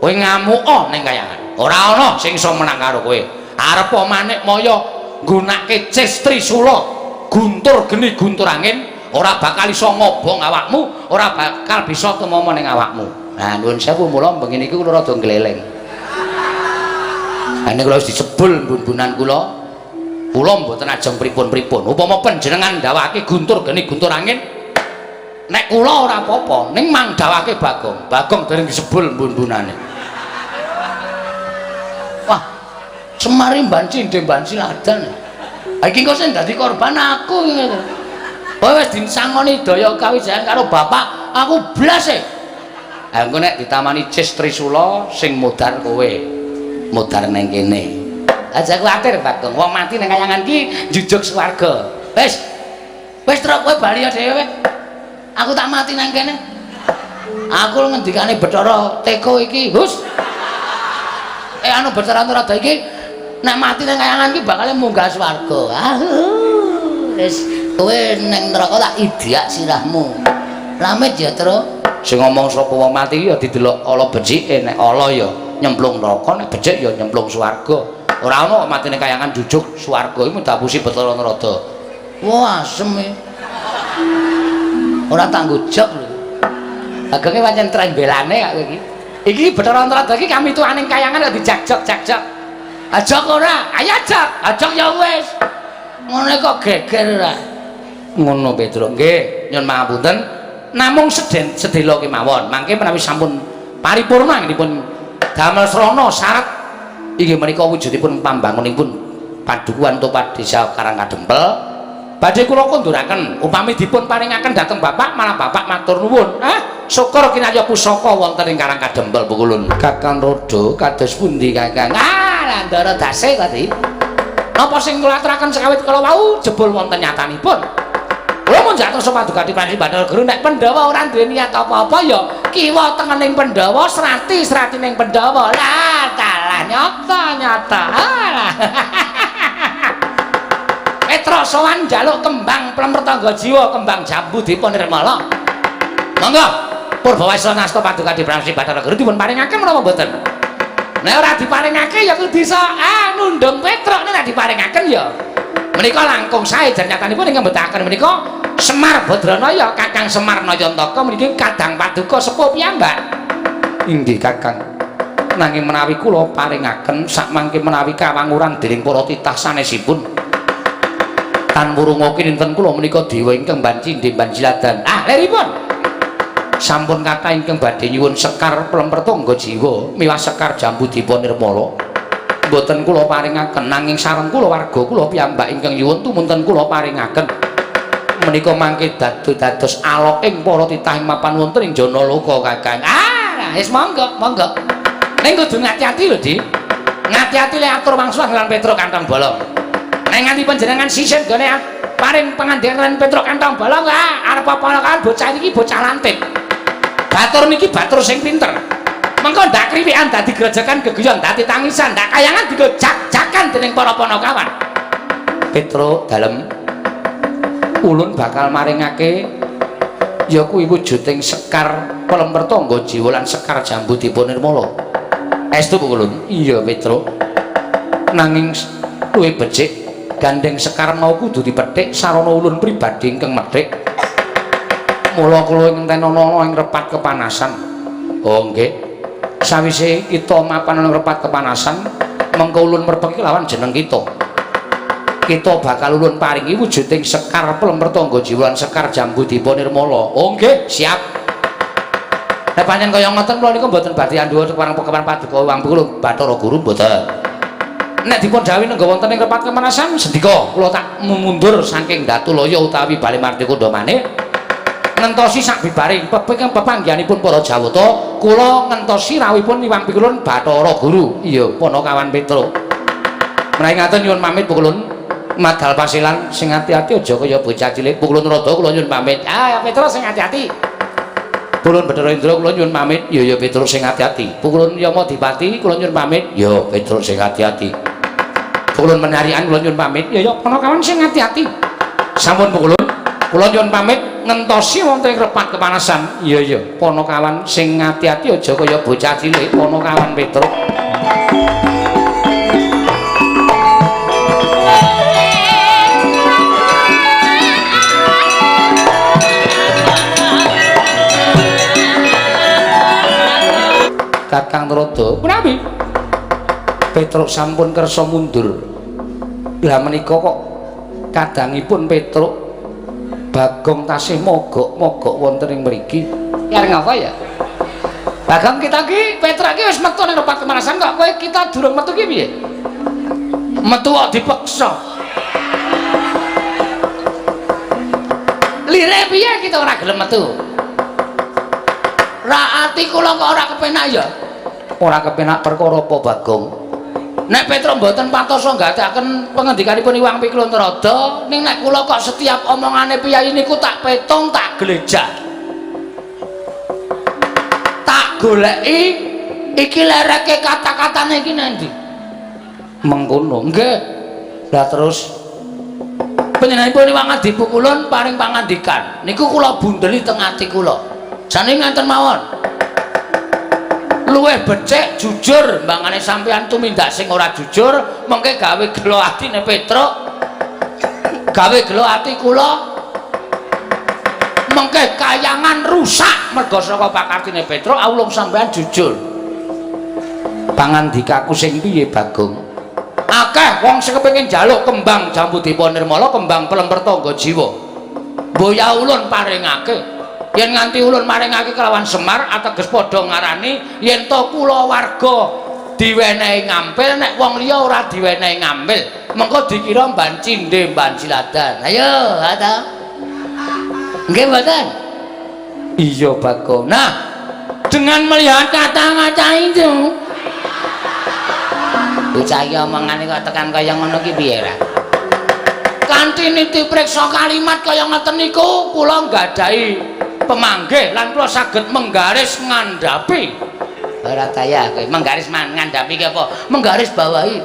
Speaker 1: kowe ngamuka ning kayangan. Ora ana sing iso menang karo kowe. Arep Manikmaya nggunake ces trisula, Guntur geni guntur angin ora bakal iso ngobong awakmu, ora bakal bisa tumama ning awakmu. Nah, nuwun sewu mula bengi niki kula rada ngleleng. Lah nek kula wis disebul bun-bunan kula, kula mboten ajeng pripun-pripun. Upama panjenengan ndawake guntur geni guntur angin, nek kula ora apa-apa, ning mang dawake Bagong. Bagong dereng disebul bun-bunane.
Speaker 2: Wah, Semar mban cindhe mban siladan. Ha iki engko sing dadi korban aku ngene. Kowe wis disangoni daya kawijayan karo bapak, aku blas e.
Speaker 1: Ha engko nek ditamani Cis Trisula sing modar kowe. Modar nang kene.
Speaker 2: Aja kuwatir Bagong, wong mati nang kayangan ki njujuk swarga. Wis. Wis truk kowe bali dhewe. Aku tak mati nang kene. Aku ngendikane Bathara Teko iki, Hus. Anu Bathara Antaradha iki nek mati nang kayangan ki bakal munggah swarga. Ah, wis kowe nang neraka tak idiak sirahmu. Lamit ya, Tru.
Speaker 1: Sing ngomong sapa wong mati ya didelok ala becike, nek ala ya nyemplung neraka, nek becik ya nyemplung swarga. Ora ana kok matine kayangan jujuk swarga iku dapusi Bathara Narada.
Speaker 2: Wah, asem e. Ora tanggo jok lho.
Speaker 1: Bagonge pancen trembelane kok iki. Iki Bathara Narada iki kami tuaning kayangan kok dijak-jok-jak-jok.
Speaker 2: Ajok ora?
Speaker 1: Ayo ajok, ajok ya wis.
Speaker 2: Ngono kok geger ora.
Speaker 1: Ngono Petro. Nggih, nyuwun pangapunten. Namung sedhela kemawon. Mangke menawi sampun paripurna anggenipun damel srana syarat inggih menika wujudipun pambangunipun padukuhan utawa desa Karangkadempel. Badhe kula konduraken upami dipun paringaken dhateng bapak malah bapak matur nuwun. Ah, syukur kinarya pusaka wonten ing Karangkadempel Pukulun. Kakang Rodo kados pundi Kakang? Ah, Ndara dase tadi. Napa sing kula aturaken sekawit kala wau jebul wonten nyatanipun. Kula munjak terus paduka Pransi Bathara Guru nek Pandhawa ora duwe niat apa-apa ya kiwa tengening Pandhawa, srati-sratining Pandhawa. Lah, dalah nyata-nyata. Ah. Petruk sowan njaluk kembang plemretangga jiwa, kembang jambu dipa nirmala. Monggo Purbawasana nasta paduka Pransi Bathara Guru dipun paringaken menapa mboten? Nek ora diparingake ya kudu iso nundung Petruk, nek diparingaken ya menika langkung sae janyatanipun ingkang mbetahaken menika Semar Badranaya Kakang Semar Nayantaka meniki kadang paduka sepuh piyambak. Inggih Kakang. Nanging menawi kula paringaken sakmangke menawi kawanguran dening para titah sanesipun tan wurunga kinten kula menika dewa ingkang banci ndemban siladan. Ah, leripun. Sampun kathah ingkang badhe nyuwun sekar plempertangga jiwa miwah sekar jambu dipa nirmala. Mboten kula paringaken nanging sareng kula warga kula piyambak ingkang nyuwun tumunten kula paringaken. Menika mangke dados aloking para titah ing mapan wonten ing Janaloka Kakang. Ah, wis monggo, monggo. Ning kudu ngati-ati lho, Dik. Ngati-ati le atur wangsul lan Petruk kantong bolong. Nek nganti panjenengan sisih nggone paring pangandikan lan Petruk kantong bolong, ah arep apa kan bocah iki bocah lantip. Batur niki batur sing pinter. Mengko ndak kriwikan dadi grojokan geguyon dadi tangisan, ndak kayangan digo jak-jakan dening para panakawan. Petruk dalem ulun bakal maringake ya kuwi wujuding sekar plempertangga jiwa lan sekar jambu dipa nirmala. Estu ulun? Iya Petruk. Nanging luwih becik gandeng sekar mau kudu dipethik sarana ulun pribadi ingkang methik. Mula kula ngentenono ing repat kepanasan. Oh nggih. Sawise kita mapan ing repat kepanasan, mengko ulun merpeki lawan jeneng kita. Kita bakal ulun paringi wujuding sekar plempertangga jiwa lan sekar jambu dipa nirmala. Oh nggih, siap. Nek pancen kaya ngoten kula niku mboten badhe andhuwa parang pekawan paduka Wang Kula Bathara Guru mboten. Nek dipun dhawuhi nengga wonten ing repat kepanasan sendika kula tak mundur saking Datulaya utawi Bale Mardika Ndamane. Ngentosi sak bibaring pepanggihanipun para Jawata, kula ngentosi rawuhipun Iwang Pikulun Bathara Guru. Iya, Panakawan Petruk. Menawi ngaten nyuwun pamit Pukulun. Madal pasilan sing ati-ati aja kaya bocah cilik. Pukulun Rada kula nyuwun pamit. Ah, Petruk sing ati-ati. Pukulun Bathara Indra kula nyuwun pamit. Iya ya Petruk sing ati-ati. Pukulun Yamadipati kula nyuwun pamit. Ya Petruk sing ati-ati. Pukulun Menarian kula nyuwun pamit. Ya ya Panakawan sing ati-ati. Sampun Pukulun. Kula nyuwun pamit ngentosi wonten ing repat kepanasan. Iya iya, Panakawan sing ati-ati aja kaya bocah cilik, Panakawan Petruk. Kakang Narada, punawi Petruk sampun kersa mundur. Lah menika kok kadangipun Petruk Bagong tasih mogok-mogok wonten ing mriki.
Speaker 2: Ya arep ngapa ya? Bagong kita ki Petruk ki wis metu ning repat kemanasan kok kowe kita durung metu ki piye? Metu kok dipeksa. Lire piye kita ora gelem metu? Ra ati kula kok ora kepenak ya?
Speaker 1: Ora kepenak perkara apa Bagong?
Speaker 2: Nek Petruk mboten patosa nggatekaken pengendikanipun Iwang Pikulun Narada, ning nek kula kok setiap omongane piyayi niku tak petung, tak glejah. Tak goleki iki lereke kata-katane iki nang ndi?
Speaker 1: Mengkono.
Speaker 2: Nggih.
Speaker 1: Lah terus
Speaker 2: panjenenganipun Iwang Adipukulun paring pangandikan. Niku kula bundeli teng ati kula. Jane ngaten mawon. Luwih becik jujur mbangane sampeyan tumindak sing ora jujur mengke gawe gelo atine Petruk, gawe gelo ati kula, mengke kayangan rusak merga saka pakartine Petruk. Awulung sampeyan jujur.
Speaker 1: Pangandikaku sing piye Bagong?
Speaker 2: Akeh wong sing kepengin njaluk kembang jambu dipa nirmala, kembang pelemper tangga jiwa. Mboya ulun paringake. Yen nganti ulun maringake kelawan Semar ateges padha ngarani yen to kula warga diwenehi ngampil, nek wong liya ora diwenehi ngampil, mengko dikira mban cindhe mban siladan. Ayo, ta? Nggih mboten?
Speaker 1: Iya Bagong.
Speaker 2: Nah, dengan melihat kata-kata itu, bocah iki omongane kok tekan kaya ngono ki piye ra? Kanthi niti priksa kalimat kaya ngoten niku kula nggadahi pemanggih lan kula saged menggaris ngandhapi. Ora daya kowe menggaris ngandhapi ki apa? Menggaris bawahi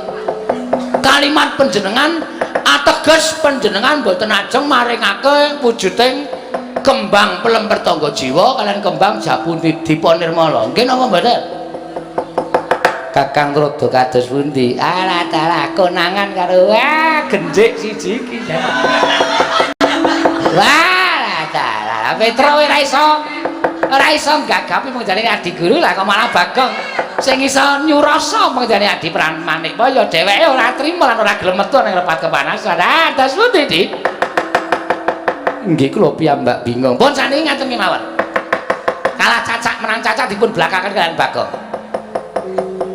Speaker 2: kalimat panjenengan ateges panjenengan mboten ajeng maringake wujuding kembang pelemper tangga jiwa kalian kembang jambu dipa nirmala. Nggih napa mboten?
Speaker 1: Kakang Narada kados pundi?
Speaker 2: Alah dalah konangan karo wah gendhik siji iki. Wah dalah Petruk ora iso gagapi pengjane adi guru lah kok malah Bagong sing iso nyurasa pengjane adi Pramanikmaya dheweke ora trima lan ora gelem metu ning repat kepanasan. Ah dados pundi, Dik?
Speaker 1: Nggih kula piyambak bingung.
Speaker 2: Pun saniki ngaten kemawon. Kalah cacak menang cacak dipun blakaken kalian Bagong.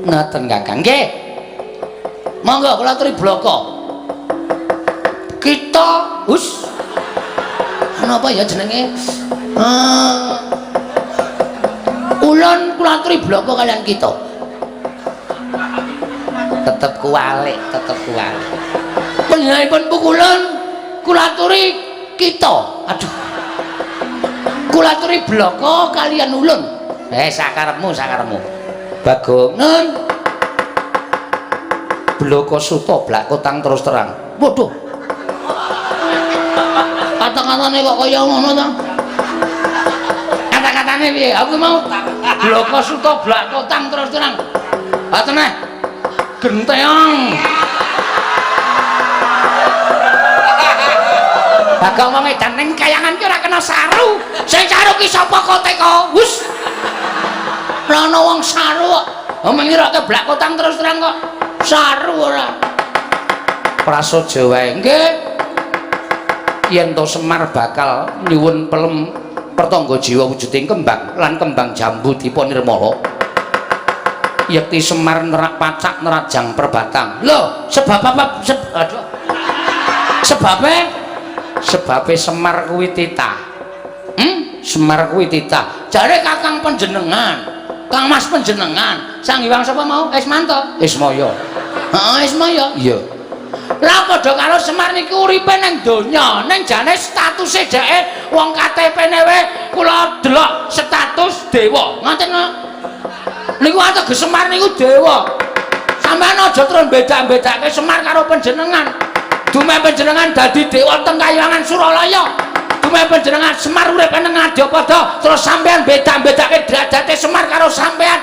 Speaker 1: Ngaten Kakang.
Speaker 2: Nggih. Monggo kula aturi bloko. Kita hus. Napa ya jenenge? Ulun kula aturi bloko kalian kita.
Speaker 1: Tetep kuwalik, tetep kuwalik.
Speaker 2: Panjenenganipun pukulun kula aturi kita. Aduh. Kula aturi bloko kalian ulun. Sakarepmu, sakarepmu.
Speaker 1: Bagong.
Speaker 2: Nun.
Speaker 1: Bloko suta blak kotang terus terang.
Speaker 2: Waduh. Kata-katane kok kaya ngono ta? Kata-katane piye? Aku mau bloko suta blak kotang terus terang. Ha teneh. Genteong. Bagong wong edan ning kayangan ki ora kena saru. Sing saru ki sapa kok teko? Hus. Ora ana wong saru kok. Wong ngiroke blak kotang terus terang kok. Saru ora.
Speaker 1: Prasaja wae.
Speaker 2: Nggih.
Speaker 1: Yen to Semar bakal nyuwun pelem pertangga jiwa wujuding kembang lan kembang jambu dipa nirmala. Yekti Semar nerak pacak nerajang perbatang.
Speaker 2: Lho, sebab apa? Aduh. Sebabe?
Speaker 1: Sebabe Semar kuwi titah. Semar kuwi titah.
Speaker 2: Jare kakang panjenengan, Kang Mas panjenengan, Sang Hyang sapa mau? Ismanto.
Speaker 1: Ismaya.
Speaker 2: Heeh, Ismaya.
Speaker 1: Iya.
Speaker 2: Lah padha karo Semar niku uripe ning donya, ning jane statuse dheke wong KTP-ne wae kula delok status dewa. Ngoten kok. Niku ateges Semar niku dewa. Sampeyan aja terus beda-bedake Semar karo panjenengan. Dume panjenengan dadi dewa teng kayangan Suralaya. Dume panjenengan Semar urip nang Ngadyapada, terus sampeyan beda-bedake derajate Semar karo sampeyan.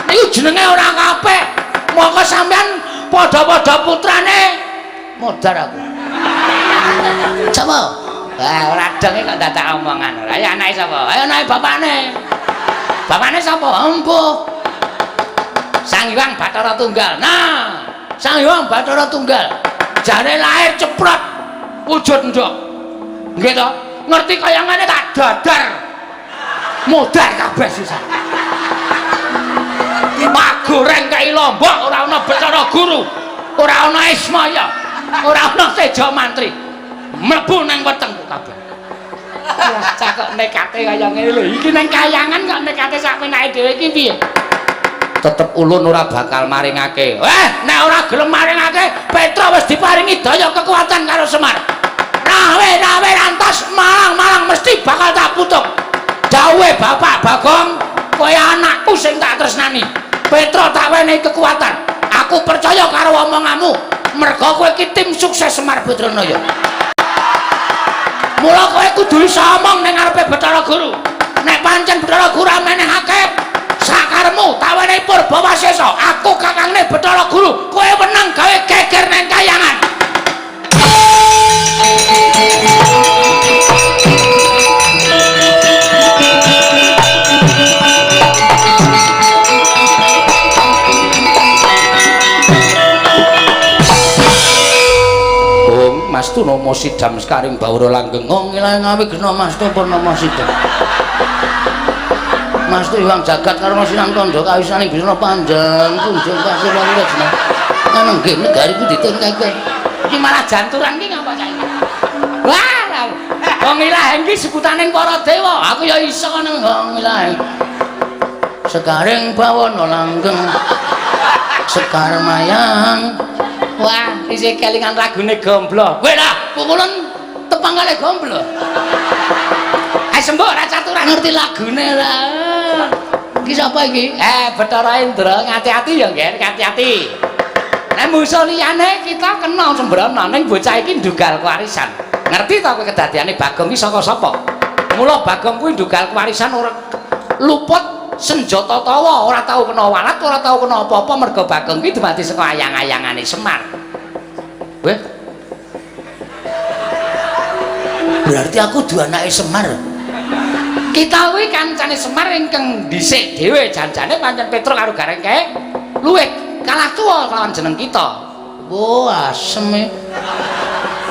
Speaker 2: Niku jenenge ora kabeh. Mongko sampeyan padha-padha putrane. Modar aku. Sapa? Wah, ora denge kok dadak omongan. Ayo anake sapa? Ayo anake bapakne. Bapakne sapa? Empuh. Sang Hyang Bathara Tunggal. Nah, Sang Hyang Bathara Tunggal. Jare lahir ceprot wujud ndok. Nggih to? Ngerti kaya ngene tak dadar. Modar kabeh sisan. Pak goreng kai lombok ora ana Bathara Guru, ora ana Ismaya, ora ana Seja Mantri. Mlebu nang wetengku kabeh. Wah, cah kok nekate kaya ngene lho. Iki nang kayangan kok nekate sak penake dhewe iki piye?
Speaker 1: Tetep ulun ora bakal maringake.
Speaker 2: Eh, nek ora gelem maringake, Petra wis diparingi daya kekuatan karo Semar. Rawe-rawe rantas malang-malang mesti bakal tak putuk. Dawuhe Bapak Bagong, kowe anakku sing tak tresnani. Petra tak wenehi kekuatan. Aku percaya karo omonganmu. Merga kowe iki tim sukses Semar Badranaya. Mula kowe kudu iso omong ning ngarepe Bathara Guru. Nek pancen Bathara Guru amenehake sakaremu tak wenehi purba wasesa. Aku kakangne Bathara Guru, kowe wenang gawe geger ning kayangan.
Speaker 1: Ong Mastu nama sidam sekaring bawara langgeng.
Speaker 2: Wong ilang ngawi gena Mastu Purnama Sidam. Mastu iwang jagat karo sinang tandha kawisaning bisna panjang kunjung pasir lan wejna. Ana nggih negariku ditun kabeh. Iki malah janturan ki ngapa cah iki? Wah, wong ilaheng ki sebutaning para dewa. Aku ya iso nang wong ilaheng. Sekaring bawana langgeng. Sekar mayang. Wah, isih kelingan lagune Gomblo. Kowe lah, pukulan tepang kali Gomblo. Ayo sembok ora caturan ngerti lagune ora. Iki sapa iki? Bathara Indra, ngati-ati ya, Ngger, ngati-ati. Nek musuh liyane kita kena sembrono, ning bocah iki ndugal kewarisan. Ngerti ta kowe kedadiane Bagong iki saka sapa? Mula Bagong kuwi ndugal kewarisan ora luput senjata tawa, ora tau kena walat, ora tau kena apa-apa merga Bagong kuwi dumadi saka ayang-ayangane Semar. Weh. Berarti aku duwe anake Semar. Kita kuwi kancane Semar ingkang dhisik dhewe janjane pancen Petruk karo Gareng kae luwih kalah tuwa lawan jeneng kita. Oh, asem e.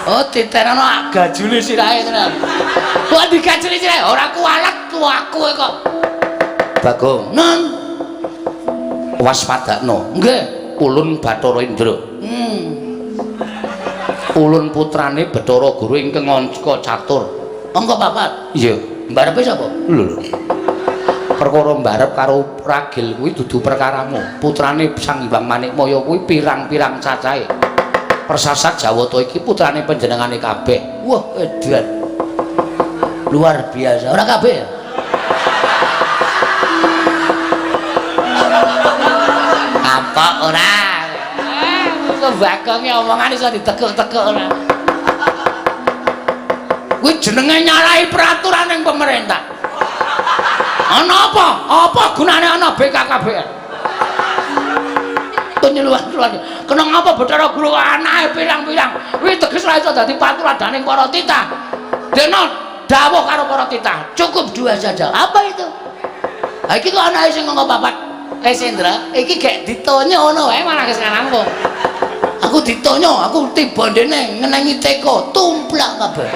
Speaker 2: Oh, titenono gajule sirahe tenan. Kok digajuli sirahe ora kuwalet tuaku kok.
Speaker 1: Bagong,
Speaker 2: Nan,
Speaker 1: waspadakno.
Speaker 2: Nggih.
Speaker 1: Ulun Bathara Indra. Ulun putrane Bathara Guru ingkang angka catur.
Speaker 2: Angka papat.
Speaker 1: Iya.
Speaker 2: Mbarepe sapa?
Speaker 1: Lho lho. Perkara mbarep karo ragil kuwi dudu perkaramu. Putrane Sang Hyang Manikmaya kuwi pirang-pirang cacahe. Persasat Jawata iki putrane panjenengane kabeh.
Speaker 2: Wah, edan. Luar biasa. Ora kabeh ya? Apa ora? Kok Bagonge omongan iso ditekuk-tekuk ora. Kuwi jenenge nyalahi peraturan ning pemerintah. Ana apa? Apa gunane ana BKKBN? Penyuluhan keluarga. Kena ngapa Bathara Guru anake pirang-pirang? Kuwi teges ora iso dadi paturadaning para titah. Dene dawuh karo para titah, cukup dua saja. Apa itu? Ha iki kok anake sing angka papat. Sendra, iki gek ditonyo ngono wae malah wis rampung. Aku ditonyo, aku tiba ndene ngenengi teko, tumplak kabeh.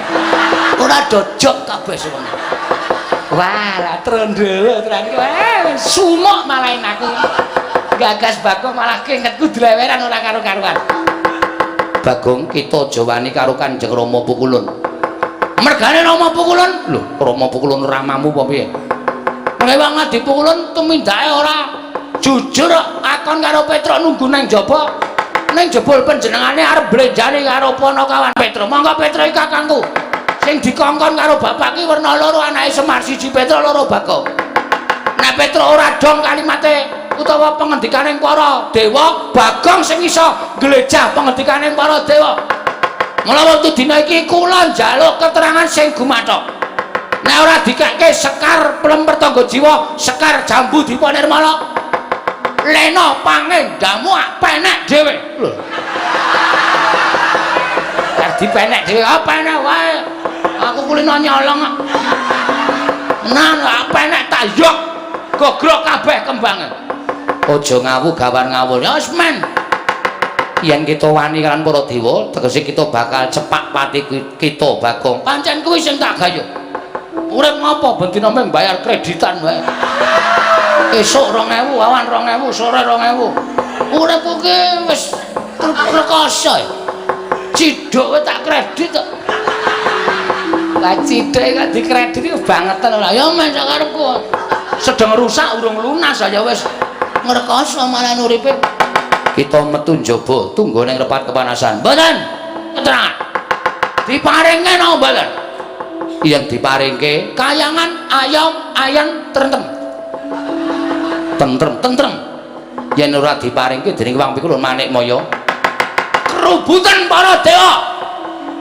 Speaker 2: Ora dojok kabeh semono. Wah, lah trondolo tenan iki. Sumuk malah aku. Gagas Bagong malah keingetku dleweran ora karo-karuan.
Speaker 1: Bagong kita aja wani karo Kanjeng Rama Pukulun.
Speaker 2: Mergane Rama Pukulun?
Speaker 1: Lho, Rama Pukulun ramamu apa piye?
Speaker 2: Rewang Adi Pukulun tumindake ora jujur akon karo Petruk nunggu nang jaba. Ning jebul panjenengane arep blenjane karo Panakawan Petruk. Monggo Petruk iki kakangku. Sing dikongkon karo bapak ki werna loro anake Semar, siji Petruk loro Bagong. Nek Petruk ora dong kalimate utawa pengendikaning para dewa, Bagong sing iso nglejah pengendikaning para dewa. Mula wektu dina iki kula njaluk keterangan sing gumathok. Nek ora dikake sekar plemper tangga jiwa, sekar jambu dipa nirmala. Lena pangendamu penek dhewe. Lho. Bar dipenek dhewe, ah penek wae. Aku kulino nyolong kok. Nah, penek tak yok. Gogrok kabeh kembange.
Speaker 1: Aja ngawu gawan ngawur. Ya wis men. Yen kita wani kalian para dewa, tegese kita bakal cepak pati kita Bagong. Pancen kuwi sing tak gayuh. Urip ngopo ben dina mung bayar kreditan wae. Esuk 2000, awan 2000, sore 2000. Uripku ki wis rekoso. Cidhuk wae tak kredit kok. Lah cidhuk kok dikredit iku bangetan ora. Ya men sak karepku. Sedeng rusak urung lunas aja wis ngrekoso malah uripe. Kita metu njaba tunggu ning repat kepanasan. Mboten. Keterangan. Diparingke napa mboten? Yen diparingke kayangan ayam ayan tentrem. Tentrem tentrem. Yen ora diparingke dening Wang Pikulun Manikmaya. Kerubutan para dewa.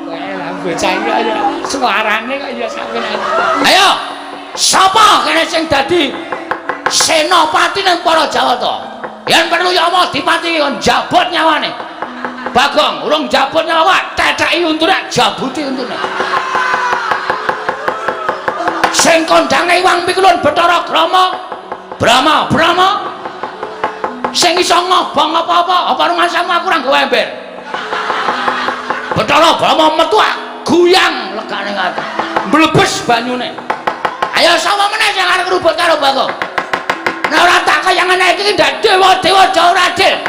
Speaker 1: Kowe lah bocah iki ya suarane kok ya sampeyan. Ayo, sapa kene sing dadi senopati ning para Jawata? Yen perlu Yama dipati kon jabot nyawane. Bagong urung jabot nyawa, tetheki untune, jabuti untune. Sing kondhange Wang Pikulun Bathara Brahma. Brahma, Brahma. Sing iso ngobong apa-apa, apa rumasamu aku ora nggawa ember. Bathara Brahma metu guyang legane ngaten. Mblebes banyune. Ayo sapa meneh sing arep ngrubut karo Bagong? Nek ora tak kayangan iki ndak dewa-dewa ora adil.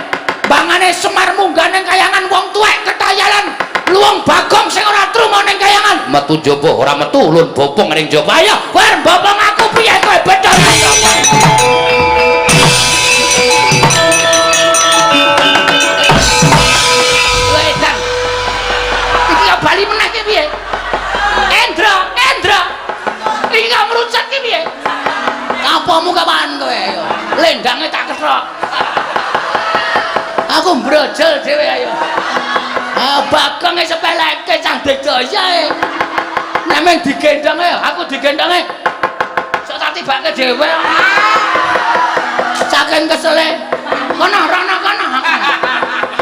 Speaker 1: Bangane Semar munggah ning kayangan wong tuwek ketayalan luwung Bagong sing ora truma ning kayangan. Metu njaba ora metu lun bopong ning njaba. Ayo kowe arep bopong aku piye kowe Bathara? Wedan. Iki kok bali meneh ki piye? Endra, Endra. Iki kok mrucut ki piye? Kapomu kapan kowe ayo? Lendange tak kethok. Aku mbrojol dhewe ayo. Ah Bagong e sepeleke cah digdaya e. Nek mung digendhong ayo, aku digendhonge. Sok tak tibake dhewe. Saking kesele. Kono rono kono.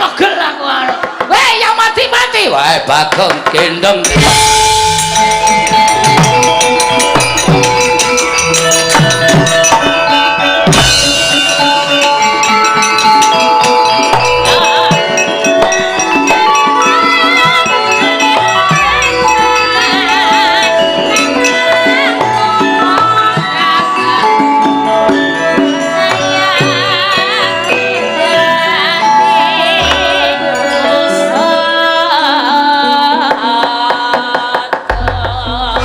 Speaker 1: Pegel aku arep. Weh ya mati-mati. Wae Bagong gendhong.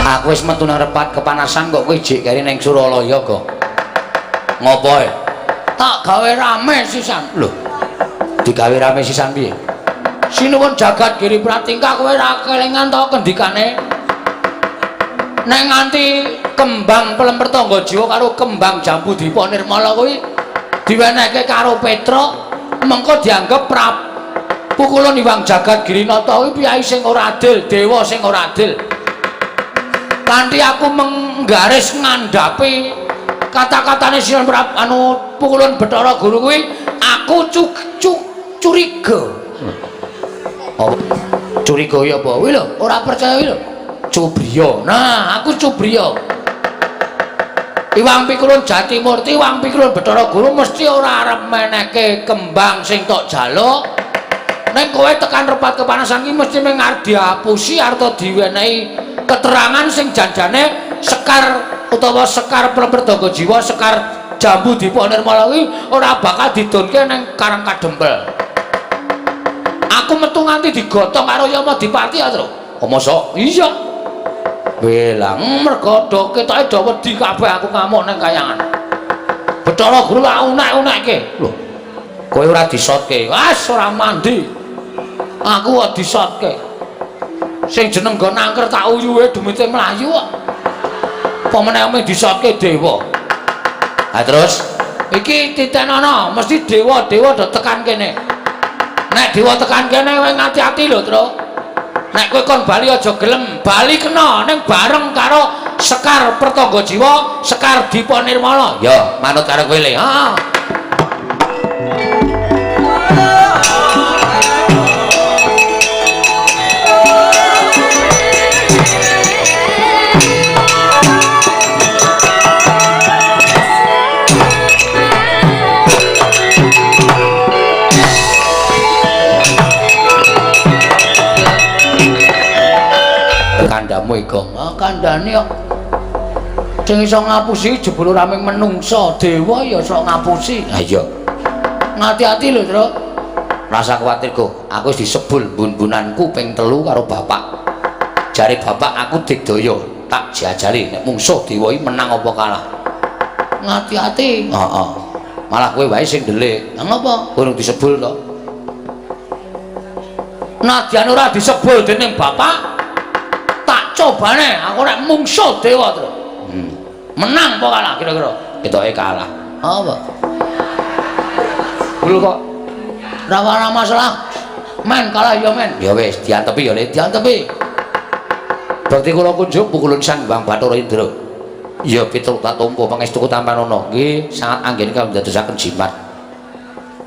Speaker 1: Aku wis metu nang repat kepanasan kok kowe jek keri ning Suralaya kok. Ngopo e? Tak gawe rame sisan. Lho. Digawe rame sisan piye? Sinuwun jagat Giri Pratingkah kowe ora kelingan to kendikane? Nek nganti kembang Pelemper Tangga Jiwa karo kembang Jambu Dipa Nirmala kuwi diwenehke karo Petruk, mengko dianggep pukulun Iwang Jagat Girinata kuwi piyai sing ora adil, dewa sing ora adil. Kanthi aku menggaris ngandhapi kata-katane Sinuwun anu pukulun Bathara Guru kuwi aku curiga. Apa? Curiga ya apa? Kuwi lho, ora percaya kuwi lho. Cubriya. Nah, aku cubriya. Iwang Pikulun Jatimurti, Iwang Pikulun Bathara Guru mesti ora arep menehke kembang sing tok jaluk. Ning kowe tekan repat kepanasan iki mesti mung arep diapusi arep diwenehi keterangan sing janjane sekar utawa sekar Pelemper Tangga Jiwa, sekar Jambu Dipa Nirmala kuwi ora bakal didonke ning Karang Kadempel. Aku metu nganti digotong karo Yama Dipati ya, Tru. Oh, mosok? Iya. Welang mergo do ketoke do wedi kabeh aku ngamuk ning kayangan. Bathara Guru tak unek-unekke. Lho. Kowe ora disotke. Wes ora mandi. Aku kok disotke. Sing jeneng nggon angker tak uyuhe demite mlayu kok. Apa meneh mung disotke dewa. Ha terus iki titenono mesti dewa-dewa do tekan kene. Nek dewa tekan kene kowe ngati-ati lho, Tru. Nek kowe kon bali aja gelem, bali kena ning bareng karo Sekar Pertangga Jiwa, Sekar Dipa Nirmala. Ya, manut karo kowe le. Heeh. Kandamu Gong.
Speaker 2: Ah, kandhane kok sing iso ngapusi jebul ora mung menungsa, dewa ya iso ngapusi.
Speaker 1: Ha iya.
Speaker 2: Ngati-ati lho, Truk.
Speaker 1: Rasa kuwatir, Go. Aku wis disebul bun-bunanku ping 3 karo bapak. Jare bapak aku digdaya, tak jajali nek mungsuh dewa iki menang apa kalah.
Speaker 2: Ngati-ati.
Speaker 1: Heeh. Malah kowe wae sing ndelik.
Speaker 2: Lah ngopo?
Speaker 1: Kowe urung disebul to.
Speaker 2: Nadyan ora disebul dening bapak, tak cobane aku nek mungsuh dewa, Truk. Menang apa kalah kira-kira?
Speaker 1: Ketoke kalah.
Speaker 2: Apa?
Speaker 1: Bul kok
Speaker 2: Ora ana masalah. Men kalah ya men.
Speaker 1: Ya wis diantepi ya, Le.
Speaker 2: Diantepi.
Speaker 1: Bekti kula kunjuk pukulun Sang Hyang Bathara Indra. Ya Petruk tak tampa pangestuku tampanana. Nggih, sangat anggen kang ndadosaken jimat.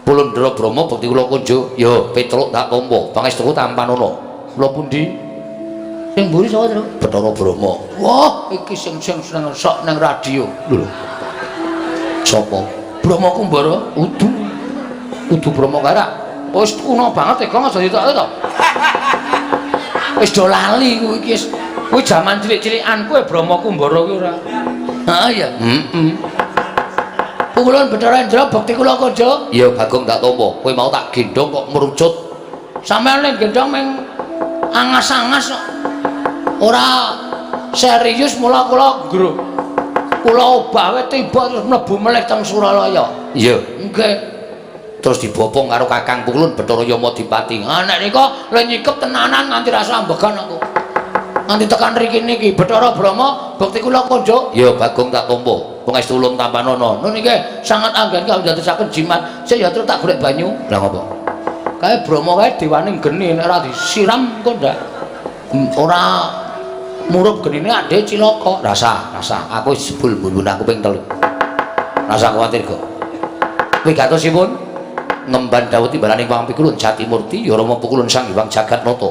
Speaker 1: Pulundra Brahma bekti kula kunjuk. Ya Petruk tak tampa pangestuku tampanana. Kula pundi?
Speaker 2: Sing mburi sapa, Truk?
Speaker 1: Bathara Brahma.
Speaker 2: Wah, iki sing sing seneng sok nang radio.
Speaker 1: Lho. Sapa?
Speaker 2: Brahma Kumbara.
Speaker 1: Udu. Udu Brahma karak.
Speaker 2: Wis kuno banget e, Gong, aja ditokke to. Wis do lali kuwi iki wis. Kuwi jaman cilik-cilikan kuwi Brahma Kumbara kuwi ora. Ha iya.
Speaker 1: Heeh.
Speaker 2: Pukulun Bathara Indra bekti kula kunjuk.
Speaker 1: Ya Bagong tak tampa. Kowe mau tak gendhong kok merucut.
Speaker 2: Sampeyan ning gendhong ming angas-angas kok. Ora serius mula kula nggruk. Kula obah wae tiba terus mlebu melih teng Suralaya.
Speaker 1: Iya.
Speaker 2: Nggih.
Speaker 1: Terus dibopong karo Kakang Pukulun Bathara Yamadipati.
Speaker 2: Ha nek nika le nyikep tenanan nganti rasa ambegan aku. Nganti tekan mriki niki Bathara Brahma bekti kula kunjuk.
Speaker 1: Ya Bagong tak tampa. Pangestu ulun tampanana.
Speaker 2: Nun niki sangat anggen kang ndadosaken jimat. Sik ya terus tak golek banyu.
Speaker 1: Lah ngopo?
Speaker 2: Kae Brahma kae dewane geni nek ora disiram kok ndak ora murup genine adhe cilaka.
Speaker 1: Rasa, rasa. Aku wis jebul bun-bun aku ping 3. Rasa kuwatir kok. Wigatosipun ngemban dawuh timbalaning Wang Pikulun Jatimurti ya Rama Pukulun Sang Hyang Jagatnata.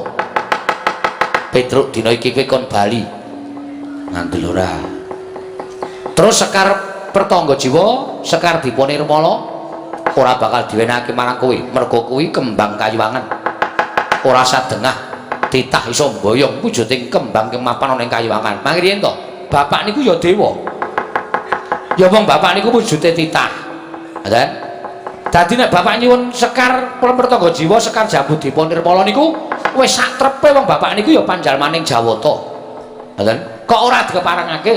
Speaker 1: Petruk dina iki kowe kon bali. Ngandel ora. Terus Sekar Pertangga Jiwa, Sekar Dipa Nirmala ora bakal diwenehake marang kowe, mergo kuwi kembang kayuwangan. Ora sadengah titah iso mboyong wujuding kembang kang mapan ana ing kayuwangan. Mangke riyen to, bapak niku ya dewa. Ya wong bapak niku wujude titah. Ngoten. Dadi nek bapak nyuwun Sekar Pertangga Jiwa, Sekar Jambu Dipa Nirmala niku wis sak trepe wong bapak niku ya panjalmaning Jawata. Ngoten. Kok ora dikeparengake?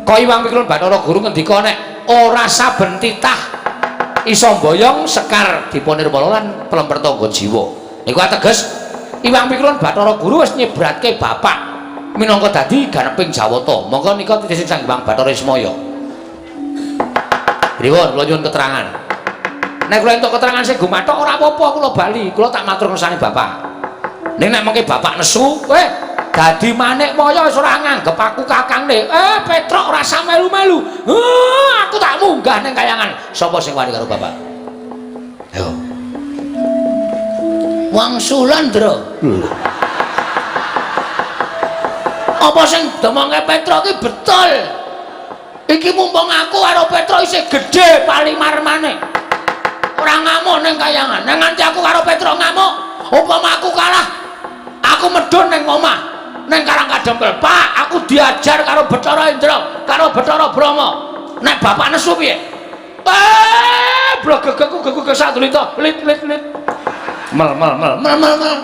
Speaker 1: Kok Iwang Pikulun Bathara Guru ngendika nek ora saben titah iso mboyong Sekar Dipa Nirmala lan Pertangga Jiwa. Niku ateges Iwang Pikulun Bathara Guru wis nyebratke bapak minangka dadi ganeping Jawata. Monggo nika titih Sang Hyang Bathara Ismaya. Pripun kula nyuwun keterangan. Nek kula entuk keterangan sing gumathok ora apa-apa kula bali, kula tak matur ngersane bapak. Ning nek mengke bapak nesu, dadi manik moyo wis ora nganggep aku kakangne. Petruk ora usah melu-melu. Aku tak munggah ning kayangan. Sapa sing wani karo bapak? Ayo.
Speaker 2: Wangsulan, Ndra. Apa sing domongke Petruk iki betul? Iki mumpung aku karo Petruk isih gedhe palimarmane. Ora ngamuk ning kayangan. Nek nganti aku karo Petruk ngamuk, upama aku kalah, aku medhun ning omah, ning Karang Kadempel. Pak, aku diajar karo Bathara Indra, karo Bathara Brahma. Nek bapak nesu piye? Blogegku geguk sadulita. Lit lit lit.
Speaker 1: Mel mel mel.
Speaker 2: Mel mel mel.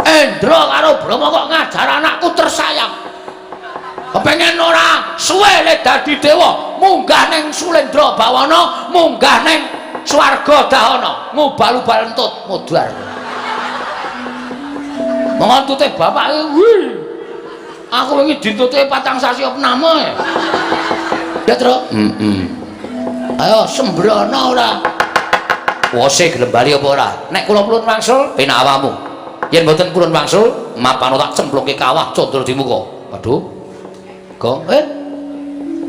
Speaker 2: Indra karo Brahma kok ngajar anakku tersayang. Kepengen ora suwe le dadi dewa, munggah ning Sulendra Bawana, munggah ning swarga Dahana, ngubal-ubal entut mudhar. Monggo entute bapak iki. Aku wingi dintute 4 sasi opname. Ya, Truk.
Speaker 1: Heeh.
Speaker 2: Ayo sembrono ora.
Speaker 1: Wose gelem bali apa ora? Nek kula purun wangsul, penak awakmu. Yen mboten purun wangsul, mapano tak cemplungke kawah condro di muka. Waduh. Gong,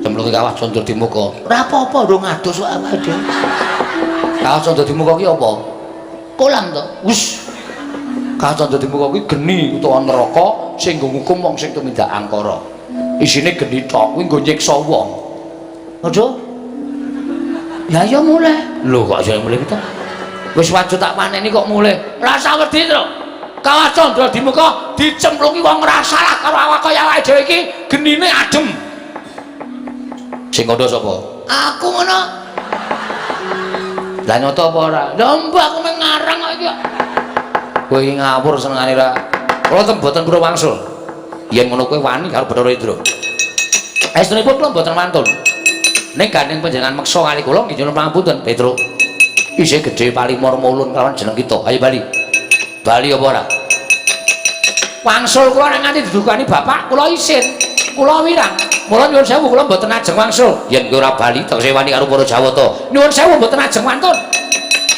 Speaker 1: cemplungke kawah condro di muka.
Speaker 2: Ora apa-apa ndung adus kok awake dhewe.
Speaker 1: Kawah condro di muka ki apa?
Speaker 2: Kolam to.
Speaker 1: Wis. Kawah condro di muka kuwi geni utawa neraka sing nggo ngukum wong sing tumindak angkara. Isine geni tok kuwi nggo nyiksa wong.
Speaker 2: Aduh. Lah ya mulih.
Speaker 1: Lho kok aja mulih ta? Wis wajib tak paneni kok mulih.
Speaker 2: Rasa wedi, Truk.
Speaker 1: Kawah Candra Dimuka dicemplungi wong ora salah karo awak kaya awake dhewe iki genine adem. Sing kandha sapa?
Speaker 2: Aku ngono.
Speaker 1: Lah nyoto apa ora?
Speaker 2: Lha mbah aku mung ngarang kok iki.
Speaker 1: Kowe iki ngawur senengane ra. Kula tem mboten purun wangsul. Yen ngono kowe wani karo Bathara Indra. Estunipun kula mboten wantun. Ning gandeng panjenengan meksa kali kula nggih nyuwun pangapunten, Petruk. Isih gedhe palimur mulun kelawan jeneng kita. Ayo bali. Bali apa ora? Wangsul kula nek nganti didukani bapak kula isin. Kula wirang. Mula nyuwun sewu kula mboten ajeng wangsul. Yen kowe ora bali tegese wani karo para Jawata. Nyuwun sewu mboten ajeng wantun.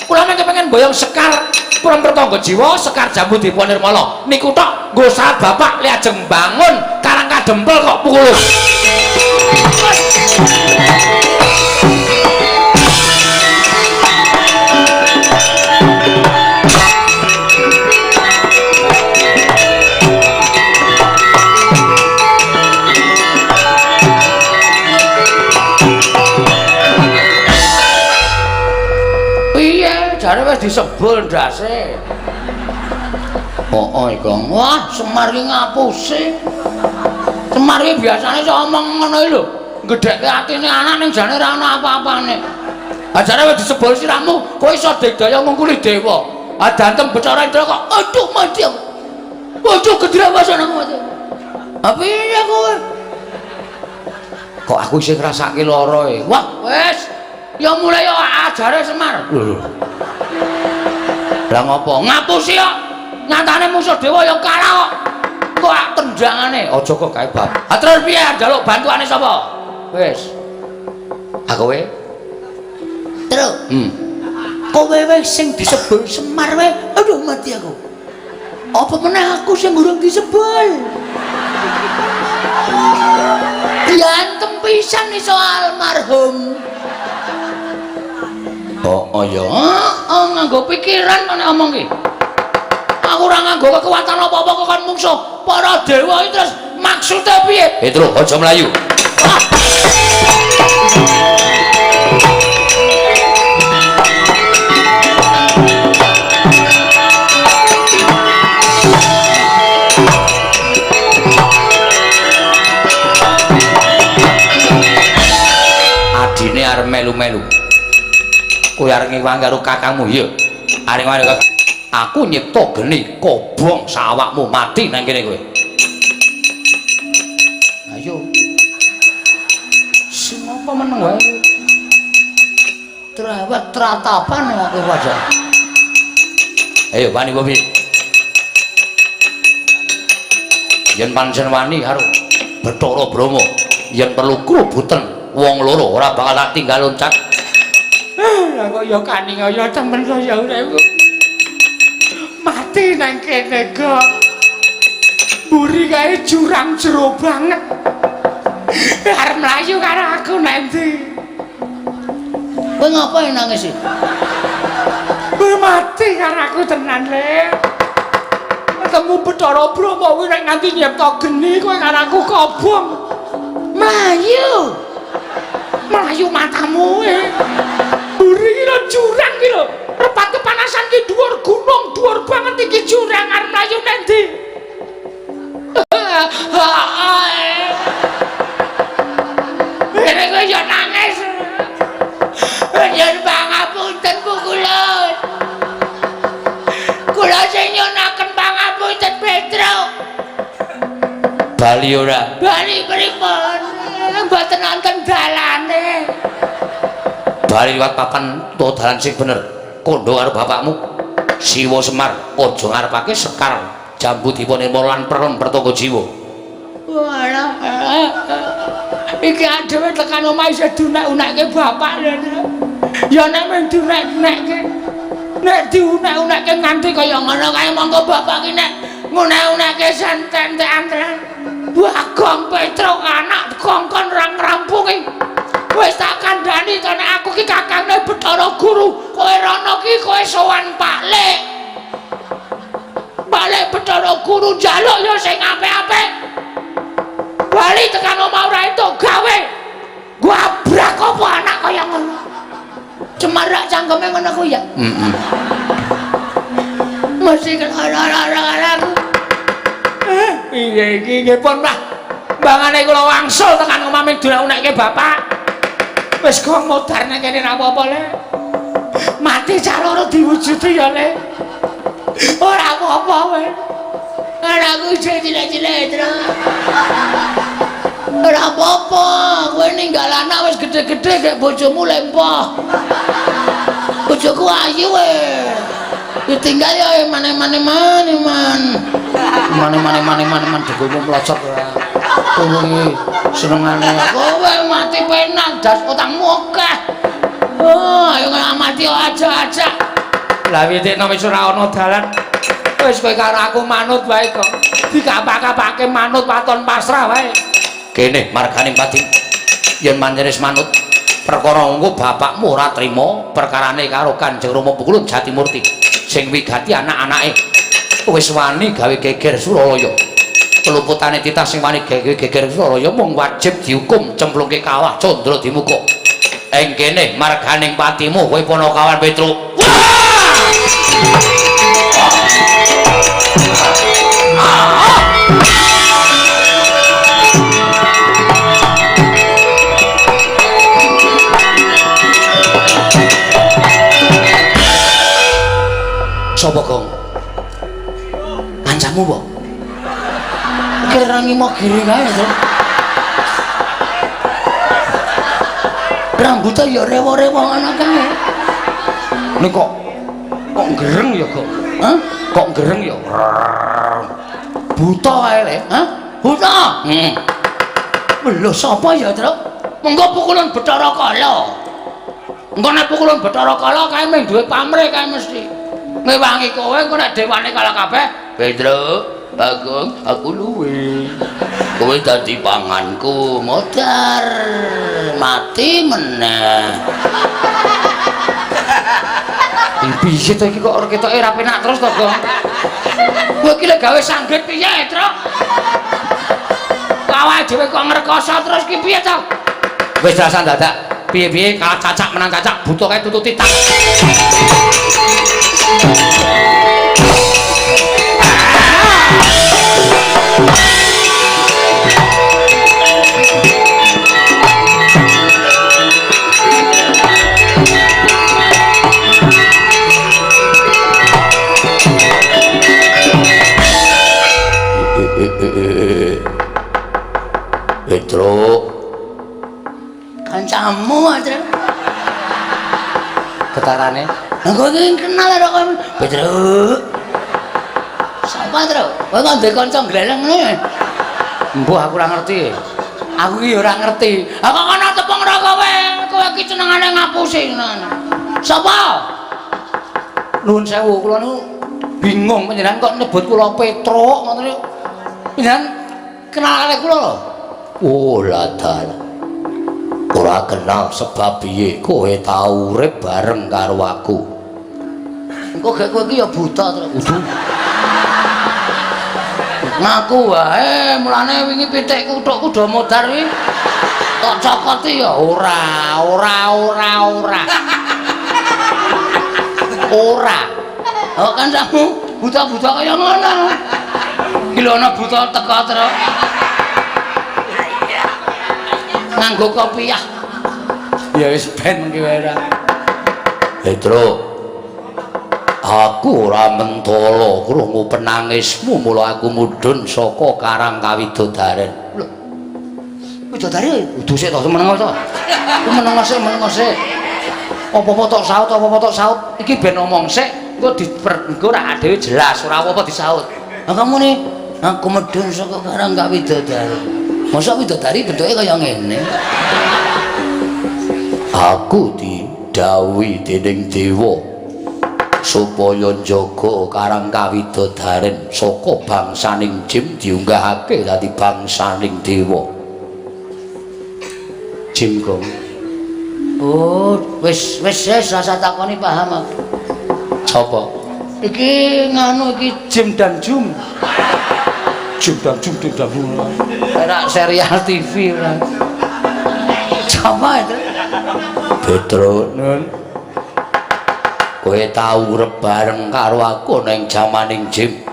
Speaker 1: Kula mengke pengen boyong sekar Purun Pertangga Jiwa, sekar Jambu Dipa Nirmala. Niku tok nggo syarat bapak le ajeng bangun Karang Kadempel kok pukul.
Speaker 2: Piye jare wis disebul ndase. Oh, iku. Wah, Semar ki ngapusi. Semar ki biasane iso omong ngono iki lho. Gedhekke atine anak ning jane ora ana apa-apane. Ajare wis disebul sirahmu, kowe iso digdaya ngungkuli dewa. Ah dantem Bathara Indra kok aduh mati aku. Aduh gedhe aku mati. Ha piye kowe?
Speaker 1: Kok aku isih ngrasake lara e.
Speaker 2: Wah, wis. Ya mulai yo ajare Semar.
Speaker 1: Lho. Lah ngopo?
Speaker 2: Ngapusi kok. Nyatane musuh dewa ya kalah kok. Kok tendangane
Speaker 1: aja kok kae bab.
Speaker 2: Ha terus piye njaluk bantuane sapa?
Speaker 1: Wis. Ha kowe?
Speaker 2: Truk. Kowe wis sing disebul Semar wae. Aduh mati aku. Apa meneh aku sing urung disebul? Diantem pisan iso almarhum.
Speaker 1: Oh, ya.
Speaker 2: Heeh, nganggo pikiran kok nek omong ki. Aku ora nganggo kekuatan apa-apa kok kon mungsuh para dewa iki terus maksude piye?
Speaker 1: Petruk, aja mlayu. Adine arep melu-melu. Kowe arep ngiwang karo kakangmu, iya. Arep ngiwang karo aku nyipta geni kobong sawakmu mati nang kene kowe. Ayo.
Speaker 2: Sing apa meneng wae kowe? Trawet tratapan aku wajah.
Speaker 1: Ayo wani apa piye? Yen pancen wani karo Bathara Brahma, yen perlu krubuten wong loro ora bakal tak tinggal loncat.
Speaker 2: Lah kok ya kaning ya temen saya urip. Mati nang kene kok. Mburi kae jurang jero banget. Arep mlayu karo aku nanti. Kowe ngapa nangis iki? Kowe mati karo aku tenan, Le. Ketemu Bathara Brahma kuwi nek nganti nyipta geni kowe karo aku kobong. Mlayu. Mlayu matamu e. Mburi iki lho jurang iki lho. Repat kepanasan ki dhuwur gunung, dhuwur banget iki jurang arep mlayu nang ndi? Ini kowe yo nangis. Nyuwun pangapunten pukulun. Kula sing nyuwunaken pangapunten Petruk.
Speaker 1: Bali ora?
Speaker 2: Bali pripun? Mboten wonten dalane.
Speaker 1: Bali liwat papan utawa dalan sing bener. Kandha karo bapakmu Siwa Semar aja ngarepake sekar Jambu Dipa Nirmala lan Prem Pertangga Jiwa.
Speaker 2: Walah. Iki adewe tekan omah isih dunek-unekke bapak lho. Ya nek mung dunek-unekke. Nek diunek-unekke nganti kaya ngono kae monggo bapak ki nek ngunek-unekke santen-entekan tenan. Bagong Petruk anak kongkon ora ngrampungi. Wis tak kandhani to nek aku ki kakangne Bathara Guru, kowe rono ki kowe sowan Pak Lek. Pak Lek Bathara Guru njaluk ya sing apik-apik. Bali tekan omah ora entuk gawe. Gabrak apa anak kaya ngono. Cemarak cangkeme ngono kuwi ya.
Speaker 1: Heeh.
Speaker 2: Mesti lara-lara aku.
Speaker 1: Piye iki nggih pun, Pak. Bangane kula wangsul tekan omah ming unekke bapak. Wis kok modar nang kene ra apa-apa, Le. Mati cah loro diwujudi ya, Le. Ora apa-apa kowe.
Speaker 2: Anakku isih cilik-cilik, Tru. Ora apa-apa, kowe ninggal anak wis gedhe-gedhe gek bojomu lempoh. Bojoku ayu we. Ditinggal ya mane-mane man.
Speaker 1: Mane-mane degulmu mlocot ora. Kowe iki senengane.
Speaker 2: Kowe mati penak, das utangmu akeh. Oh, ayo mati aja-aja.
Speaker 1: Lah witikno wis ora ana dalan. Wis kowe karo aku manut wae kok. Dikapak-kapake manut waton pasrah wae. Kene margane pati. Yen pancen wis manut perkara engko bapakmu ora trima perkarane karo Kanjeng Rama Pukulun Jatimurti sing wigati anak-anake wis wani gawe geger Suralaya. Keluputane titah sing wani gawe geger Suralaya mung wajib dihukum cemplungke kawah Candra Dimuka. Ing kene marganing patimu kowe Panakawan Petruk. Sapa, Gong? Kancamu apa?
Speaker 2: Kira ngimo giri kae, to. Rambutnya ya rewo-rewo ngono kae.
Speaker 1: Nek kok gereng ya, Gong?
Speaker 2: Hah?
Speaker 1: Kok gereng ya? Buta kae, Le.
Speaker 2: Hah? Buta?
Speaker 1: Heeh.
Speaker 2: Lho sapa ya, Truk? Mengko pukulan Bathara Kala. Engko nek pukulan Bathara Kala kae mung duwe pamrih kae mesti. Ngewangi kowe engko nek dewane kalah kabeh, Petruk, Bagong, aku luwe. Kowe dadi panganku, modar mati meneh.
Speaker 1: Piye to iki kok ketoke ra penak terus to, Gong?
Speaker 2: Kowe iki lek gawe sanggit piye, Truk? Awake dhewe kok ngrekoso terus ki piye to?
Speaker 1: Wis rasa dadak piye-piye kalah cacak menang cacak buta kae tututi tak. Petruk,
Speaker 2: Kancamu aja.
Speaker 1: Ketarane.
Speaker 2: Lah kowe iki kenal karo kowe. Petruk. Sapa, Truk? Kowe kok ndek kanca gleleng ngene?
Speaker 1: Mbuh aku ora ngerti. Aku iki ora ngerti.
Speaker 2: Lah kok kono tepung ro kowe? Kowe iki senengane ngapusi ngono. Sapa?
Speaker 1: Nuwun sewu, kula niku bingung panjenengan kok nyebut kula Petruk ngoten niku. Panjenengan kenal kali kula lho. Oh, ladal. Ora kenal sebab piye kowe tau urip bareng karo aku.
Speaker 2: Engko gek kowe iki ya buta, Truk. Udu. Ngaku wae, mulane wingi pitikku thukku do modar iki. Tok cokoti ya
Speaker 1: ora, ora, ora, ora. Ora.
Speaker 2: Oh, kancamu buta-buta kaya ngono. Iki lho ana buta teko, Truk. Nganggo kopiah.
Speaker 1: Ya wis ben ki wae ora. Petruk, aku ora mentala krungu penangismu mula aku mudhun saka Karang Kawidodaren.
Speaker 2: Lho. Widodari
Speaker 1: kudu sik to meneng to. Ku meneng sik, meneng sik. Apa-apa tok saut, apa-apa tok saut. Iki ben omong sik, engko engko ora dhewe jelas, ora apa-apa disaut.
Speaker 2: Lah kamu nih, aku mudhun saka Karang Kawidodari. Masa widodari bentuke kaya ngene?
Speaker 1: Aku didhawuhi dening dewa supaya njaga Karang Kawidodaren saka bangsaning jim diunggahake dadi bangsaning dewa. Jim Gong.
Speaker 2: Oh, wis wis wis rasa takoni paham aku.
Speaker 1: Sapa?
Speaker 2: Iki nganu iki
Speaker 1: Jim dan Jum. Jim dan Jum, Jim dan Jum. Ora serial TV ora.
Speaker 2: Sapa itu?
Speaker 1: Petruk, Nun. Kowe tau urip bareng karo aku ning jamaning Jim.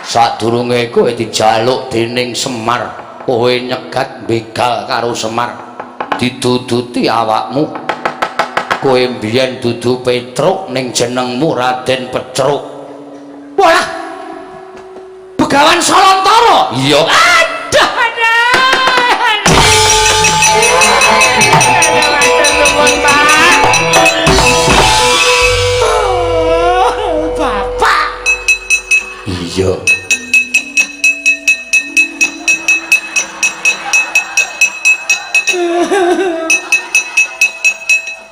Speaker 1: Sadurunge kowe dijaluk dening Semar, kowe nyegat begal karo Semar. Diduduti awakmu. Kowe mbiyen dudu Petruk ning jenengmu Raden Petruk. Walah. Begawan Salantara. Iya. Aduh, aduh. Nuwun, Pak. Bapak. Iya.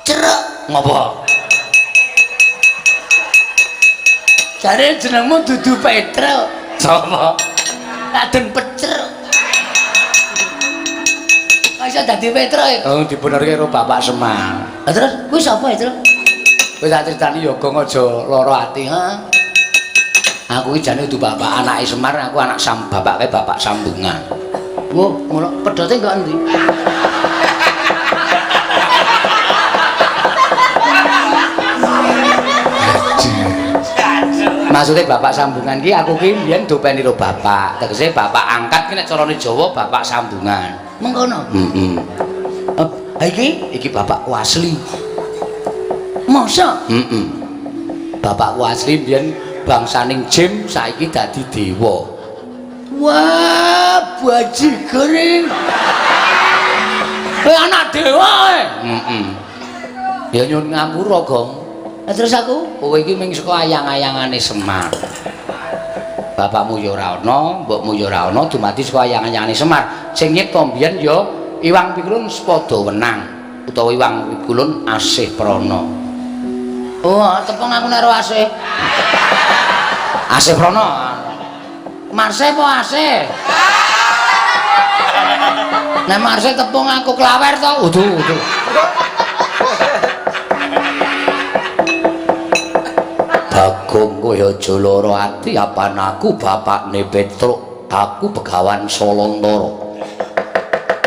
Speaker 2: Cerek
Speaker 1: ngopo?
Speaker 2: Jare jenengmu dudu Petruk.
Speaker 1: Sapa?
Speaker 2: Raden Petruk. Kok iso dadi Petruk ya?
Speaker 1: Oh, dibenerke karo Bapak Semar.
Speaker 2: Lah terus kuwi sapa ya, Truk?
Speaker 1: Kowe tak critani ya, Gong, aja lara ati,
Speaker 2: ha.
Speaker 1: Aku iki jane dudu bapak anake Semar, aku anak bapake Bapak Sambungan.
Speaker 2: Wah, ngono pedote kok endi?
Speaker 1: Maksudnya Bapak Sambungan ki aku ki mbiyen dopeni karo bapak. Tegese bapak angkat ki nek carane Jawa Bapak Sambungan.
Speaker 2: Mengkono.
Speaker 1: Heeh.
Speaker 2: Ha iki
Speaker 1: iki bapakku asli.
Speaker 2: Masa?
Speaker 1: Heeh. Bapakku asli mbiyen bangsaning Jim saiki dadi dewa.
Speaker 2: Wah, bajigur iki.
Speaker 1: Kowe anak dewa kowe. Heeh. Ya nyuwun ngapura, Gong.
Speaker 2: Lah terus aku?
Speaker 1: Kowe iki mung saka ayang-ayangane Semar. Bapakmu ya ora ana, mbokmu ya ora ana, dumadi saka ayang-ayangane Semar. Sing nyipta mbiyen ya Iwang Pikulun Sepada Wenang utawa Iwang Pikulun Asih Prana.
Speaker 2: Oh, tepung aku nek asih.
Speaker 1: Asih Prana.
Speaker 2: Marse apa asih? Nek marse tepung aku klawer to.
Speaker 1: Udu, udu. Bagong kowe aja lara ati apan aku bapakne Petruk, aku Begawan Salantara.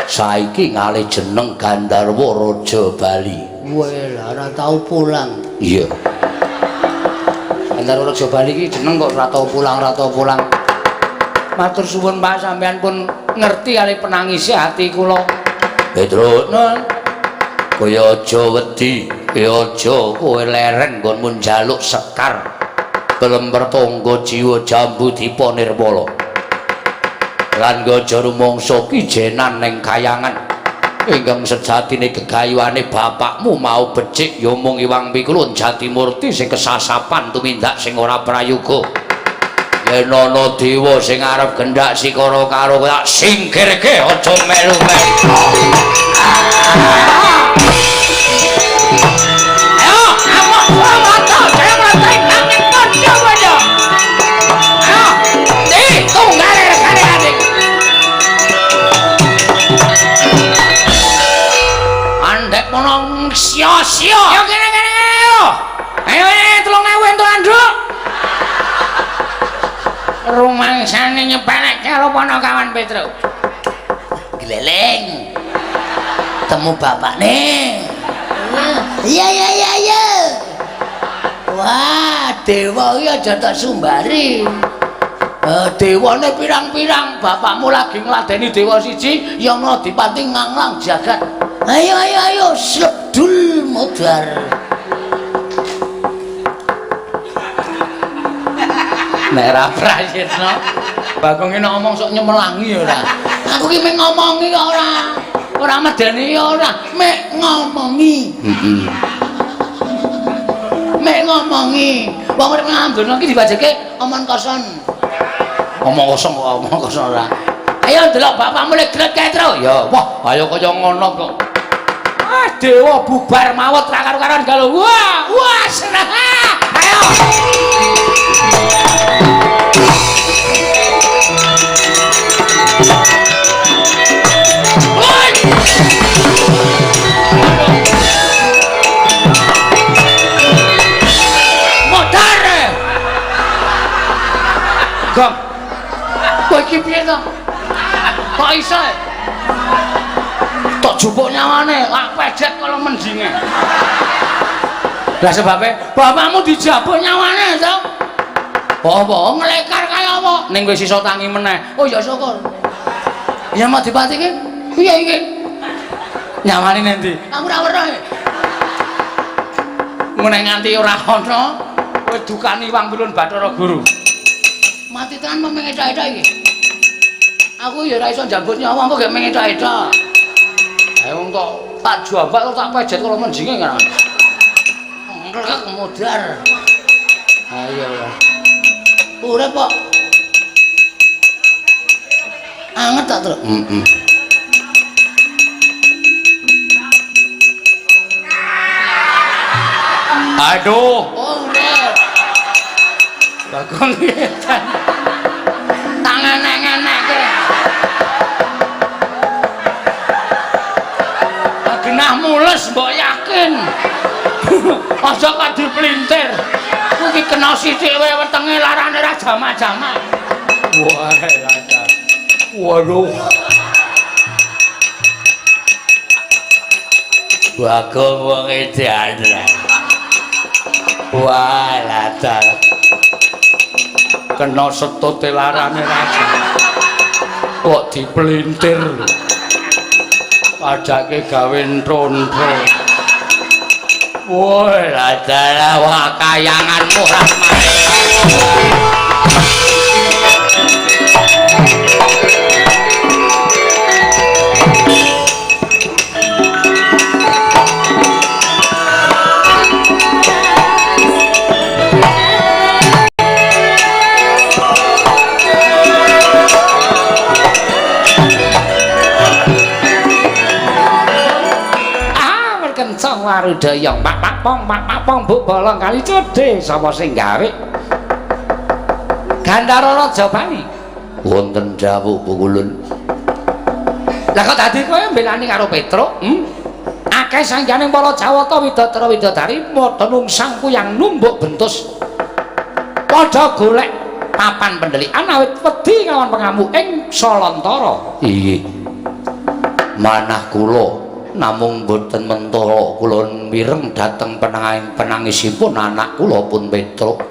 Speaker 1: Saiki ngalih jeneng Gandharwa Raja Bali.
Speaker 2: Weh, lah ora tau pulang.
Speaker 1: Iya. Gandharwa Raja Bali iki jeneng kok ora tau pulang, ora tau pulang. Matur suwun Pak, sampean pun ngerti kali penangise ati kula. Petruk,
Speaker 2: Nun.
Speaker 1: Kowe aja wedi, kowe aja kowe leren nggonmu njaluk sekar. Kelemper tangga jiwa jambu dipa nirmala. Lan aja rumangsa kijenan ning kayangan. Ingkang sejatine gegayuhane bapakmu mau becik ya mung Iwang Pikulun Jatimurti sing kesasapan tumindak sing ora prayoga. Yen ana dewa sing arep gendak sikara karo tak singkirke aja melu-melu.
Speaker 2: Ayo, amuk mata, jaya mlenteng nanging padha-padha. Ayo, ndi tunggale regane adik.
Speaker 1: Andek mono sia-sia.
Speaker 2: Yo kene-kene ayo. Ayo 3000 entuk anduk. Rumangsane nyepelekke karo Panakawan Petruk. Gleleng. Temu bapakne. Iya iya iya iya. Wah, dewa iki aja tak sumbari. Dewane pirang-pirang, bapakmu lagi ngladeni dewa siji, ya Dipati nganglang jagat. Ayo ayo ayo, sledul modar.
Speaker 1: Nek ora prayitna, Bagong iki nek ngomong sok nyemelangi ora.
Speaker 2: Aku ki mek ngomongi kok ora. Ora medeni ora, mek ngomongi.
Speaker 1: Heeh.
Speaker 2: Mek ngomongi. Wong urip ngandono iki dibajeke omong kosong.
Speaker 1: Omong kosong kok omong kosong ora.
Speaker 2: Ayo ndelok bapakmu lek gret kae, Tru.
Speaker 1: Ya, wah, ayo kaya ngono kok. Ah, dewa bubar mawut ra karo-karon galo. Wah, wah, seneng. Ayo. Woi.
Speaker 2: Modar.
Speaker 1: Gong.
Speaker 2: Kowe iki piye to? Kok iso?
Speaker 1: Tok jupuk nyawane, lak pejet kala mendinge.
Speaker 2: Lah sebabe bapakmu dijabuk nyawane to. Apa nglekar kaya apa?
Speaker 1: Ning wis iso tangi meneh.
Speaker 2: Oh ya syukur. Ya Madipati iki piye iki?
Speaker 1: Nyawane nendi?
Speaker 2: Aku ora weruh.
Speaker 1: Meneh nganti ora ana kowe dukani Wang Pilun Bathara Guru.
Speaker 2: Mati tenan mung ngethok-ethok iki. Aku ya ora iso njambut nyawa engko gek mengethok-ethok.
Speaker 1: Ayo wong tok tak jambak tak pejet karo menjinge kan.
Speaker 2: Nglek modar.
Speaker 1: Ayo ya.
Speaker 2: Urip kok. Anget tak, Truk?
Speaker 1: Heeh. Aduh.
Speaker 2: Oh, urip.
Speaker 1: Bagong edan.
Speaker 2: Tangan-tangan-ke.
Speaker 1: Genah mules mbok yakin. Aja kok dipelintir. Kuwi kena sithik wae wetenge larane ra jamak-jamak. Wah, lancar. Waduh. Bagong wong edan. Wah, lancar. Kena setute larane raja. Kok dipelintir. Padake gawe ntrontro. Woi, adalah wah kayanganmu rahmane. Kencang warudaya pak pak pong pak pak pong buk bolong kali cedhe sapa sing gawe Gandhara Raja Bali wonten dawuh Pukulun. Lah kok dadi kowe mbelani karo Petruk? Akeh sangganing para Jawata widodara widodari padha nungsang kuyang numbuk bentus padha golek papan pendelikan awit wedi kawan pengamuk ing Salantara. Iya. Manah kula namung boten mentala kula mireng dhateng penangisipun anak kula pun Petruk.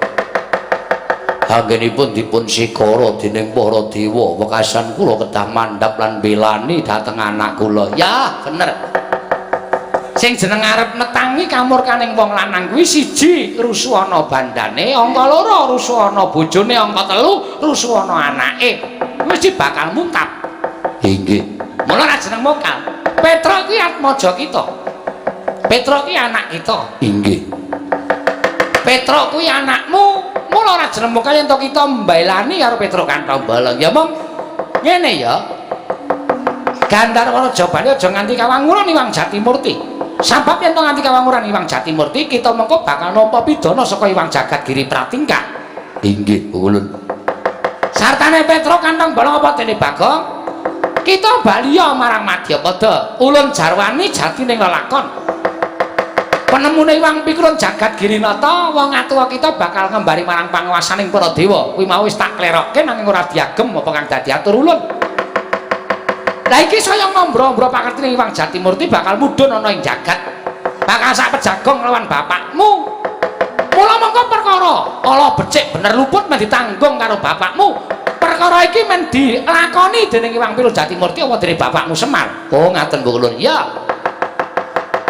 Speaker 1: Anggenipun dipun sikara dening para dewa, wekasan kula kedah mandhap lan belani dhateng anak kula. Ya, bener. Sing jeneng arep netangi kamurkaning wong lanang kuwi siji rusuhana bandane, angka loro rusuhana bojone, angka telu rusuhana anake. Mesti bakal muntap. Inggih. Mula ra jeneng mokal. Petruk kuwi atmaja kita. Petruk kuwi anak kita. Inggih. Petruk kuwi anakmu. Mula ora jeneng mokal yen to kita mbelani karo Petruk kanthong bolong. Ya mong ngene ya. Gandharwa Raja Bali aja nganti kawanguran Iwang Jatimurti. Sabab yen to nganti kawanguran Iwang Jatimurti, kita mengko bakal nampa pidana saka Iwang Jagat Giri Pratingkah. Inggih, Ulun. Sartane Petruk kanthong bolong apa dene Bagong? Kita baliya marang Madyapada. Ulun jarwani jatining lelakon. Penemune Iwang Pikulun Jagat Girinata, wong atuwa kita bakal ngembari marang panguwasaning para dewa. Kuwi mau wis tak klerokke nanging ora diagem apa kang dadi atur ulun. Lah iki saya ngombro-ombro pakertine Iwang Jatimurti bakal mudhun ana ing jagat. Bakal sak pejagong lawan bapakmu. Mula mongko perkara ala becik bener luput men ditanggung karo bapakmu. Perkara iki men dilakoni dening Iwang Pikulun Jatimurti apa dening bapakmu Semar. Oh ngaten Bu Ulun. Ya.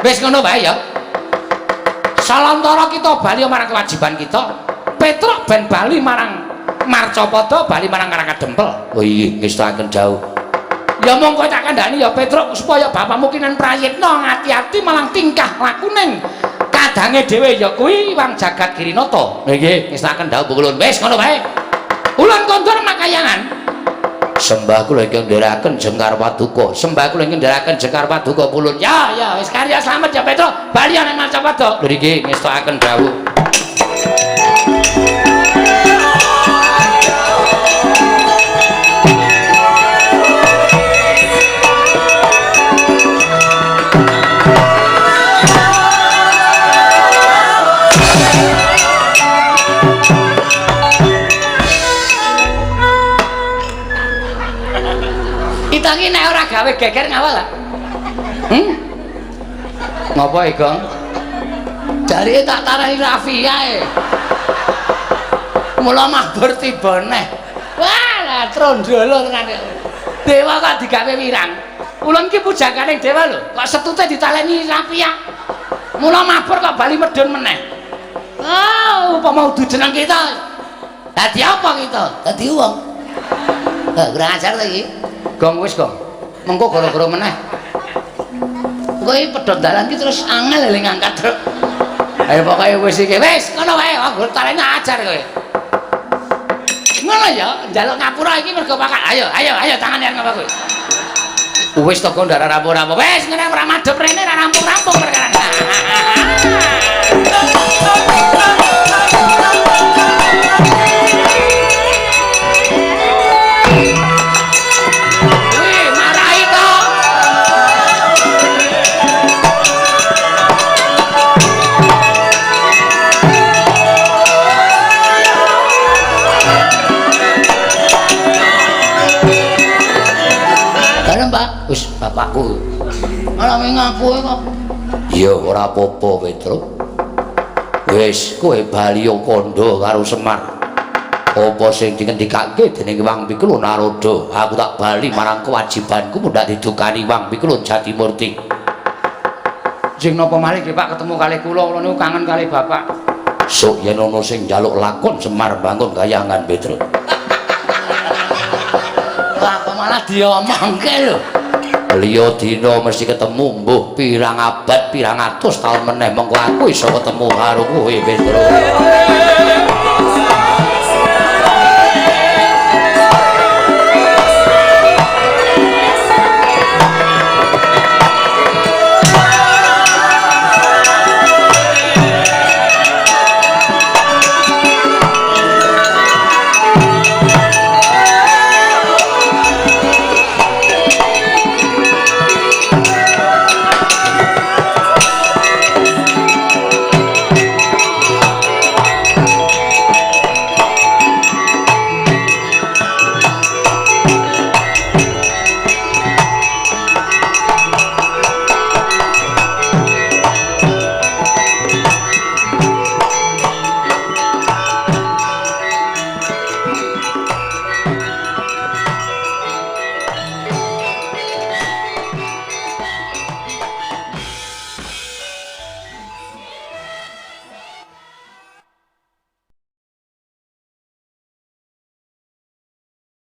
Speaker 1: Wis ngono wae ya. Salantara kita bali marang kewajiban kita. Petruk ben bali marang Marcapada, bali marang Karangkadempel. Oh iya, ngestakaken jauh. Ya mongko tak kandhani ya Petruk supaya bapakmu kinan prayitna ngati-ati malang tingkah lakuning kadange dhewe ya kuwi Iwang Jagat Girinata. Nggih, ngestakaken dawuh Bu Ulun. Wis ngono wae. Ulun kondur makayangan. Sembah kula ingkang ndherekaken Jengkar Paduka. Sembah kula ingkang ndherekaken Jengkar Paduka Pulun. Ya, ya wis karya slamet ya Petruk. Bali nang Marcapada. Lho nggih ngestakaken dawuh.
Speaker 2: Kita iki nek ora gawe geger ngawal.
Speaker 1: Ngopo e, Gong?
Speaker 2: Jarike tak tarani Rafia e. Mula mabur tiba neh. Wah, lah trondolo tenan. Dewa kok digawe wirang. Ulun ki pujangane dewa lho, kok setute ditaleni Rafia. Mula mabur kok bali medhun meneh. Oh, upama udu jeneng kita. Dadi apa kita? Dadi wong. Lah, kurang ajar ta iki. Gong wis, Gong. Mengko gara-gara meneh. Kowe pedhot dalan ki terus angel le ngangkat, Truk. Ayo pokoke wis iki. Wis, ngono wae, aku taleni ajar kowe. Ngono ya, njaluk ngapura iki mergo pakat. Ayo, ayo, ayo tangane arep ngapa kowe. Wis to kok ndak rampung-rampung. Wis ngene ora madhep rene ora rampung-rampung perkara. Wih, marahi to. Dalem, Pak. Wis bapakku. Malah ngaku kok.
Speaker 1: Ya ora apa-apa, Petruk. Wis kowe bali kandha karo Semar. Apa sing dingendikake dening Wang Pikul Narada, aku tak bali marang kewajibanku mundhak didukani Wang Pikul Jatimurti.
Speaker 2: Jeng napa malih nggih Pak ketemu kalih kula, kula niku kangen kalih bapak.
Speaker 1: Sok yen ana sing njaluk lakon Semar bangun kayangan, Petruk.
Speaker 2: Lah kok malah diomongke lho.
Speaker 1: Liya dina mesti ketemu mbuh pirang abad pirang atus taun meneh mengko aku iso ketemu karo kowe, Petruk.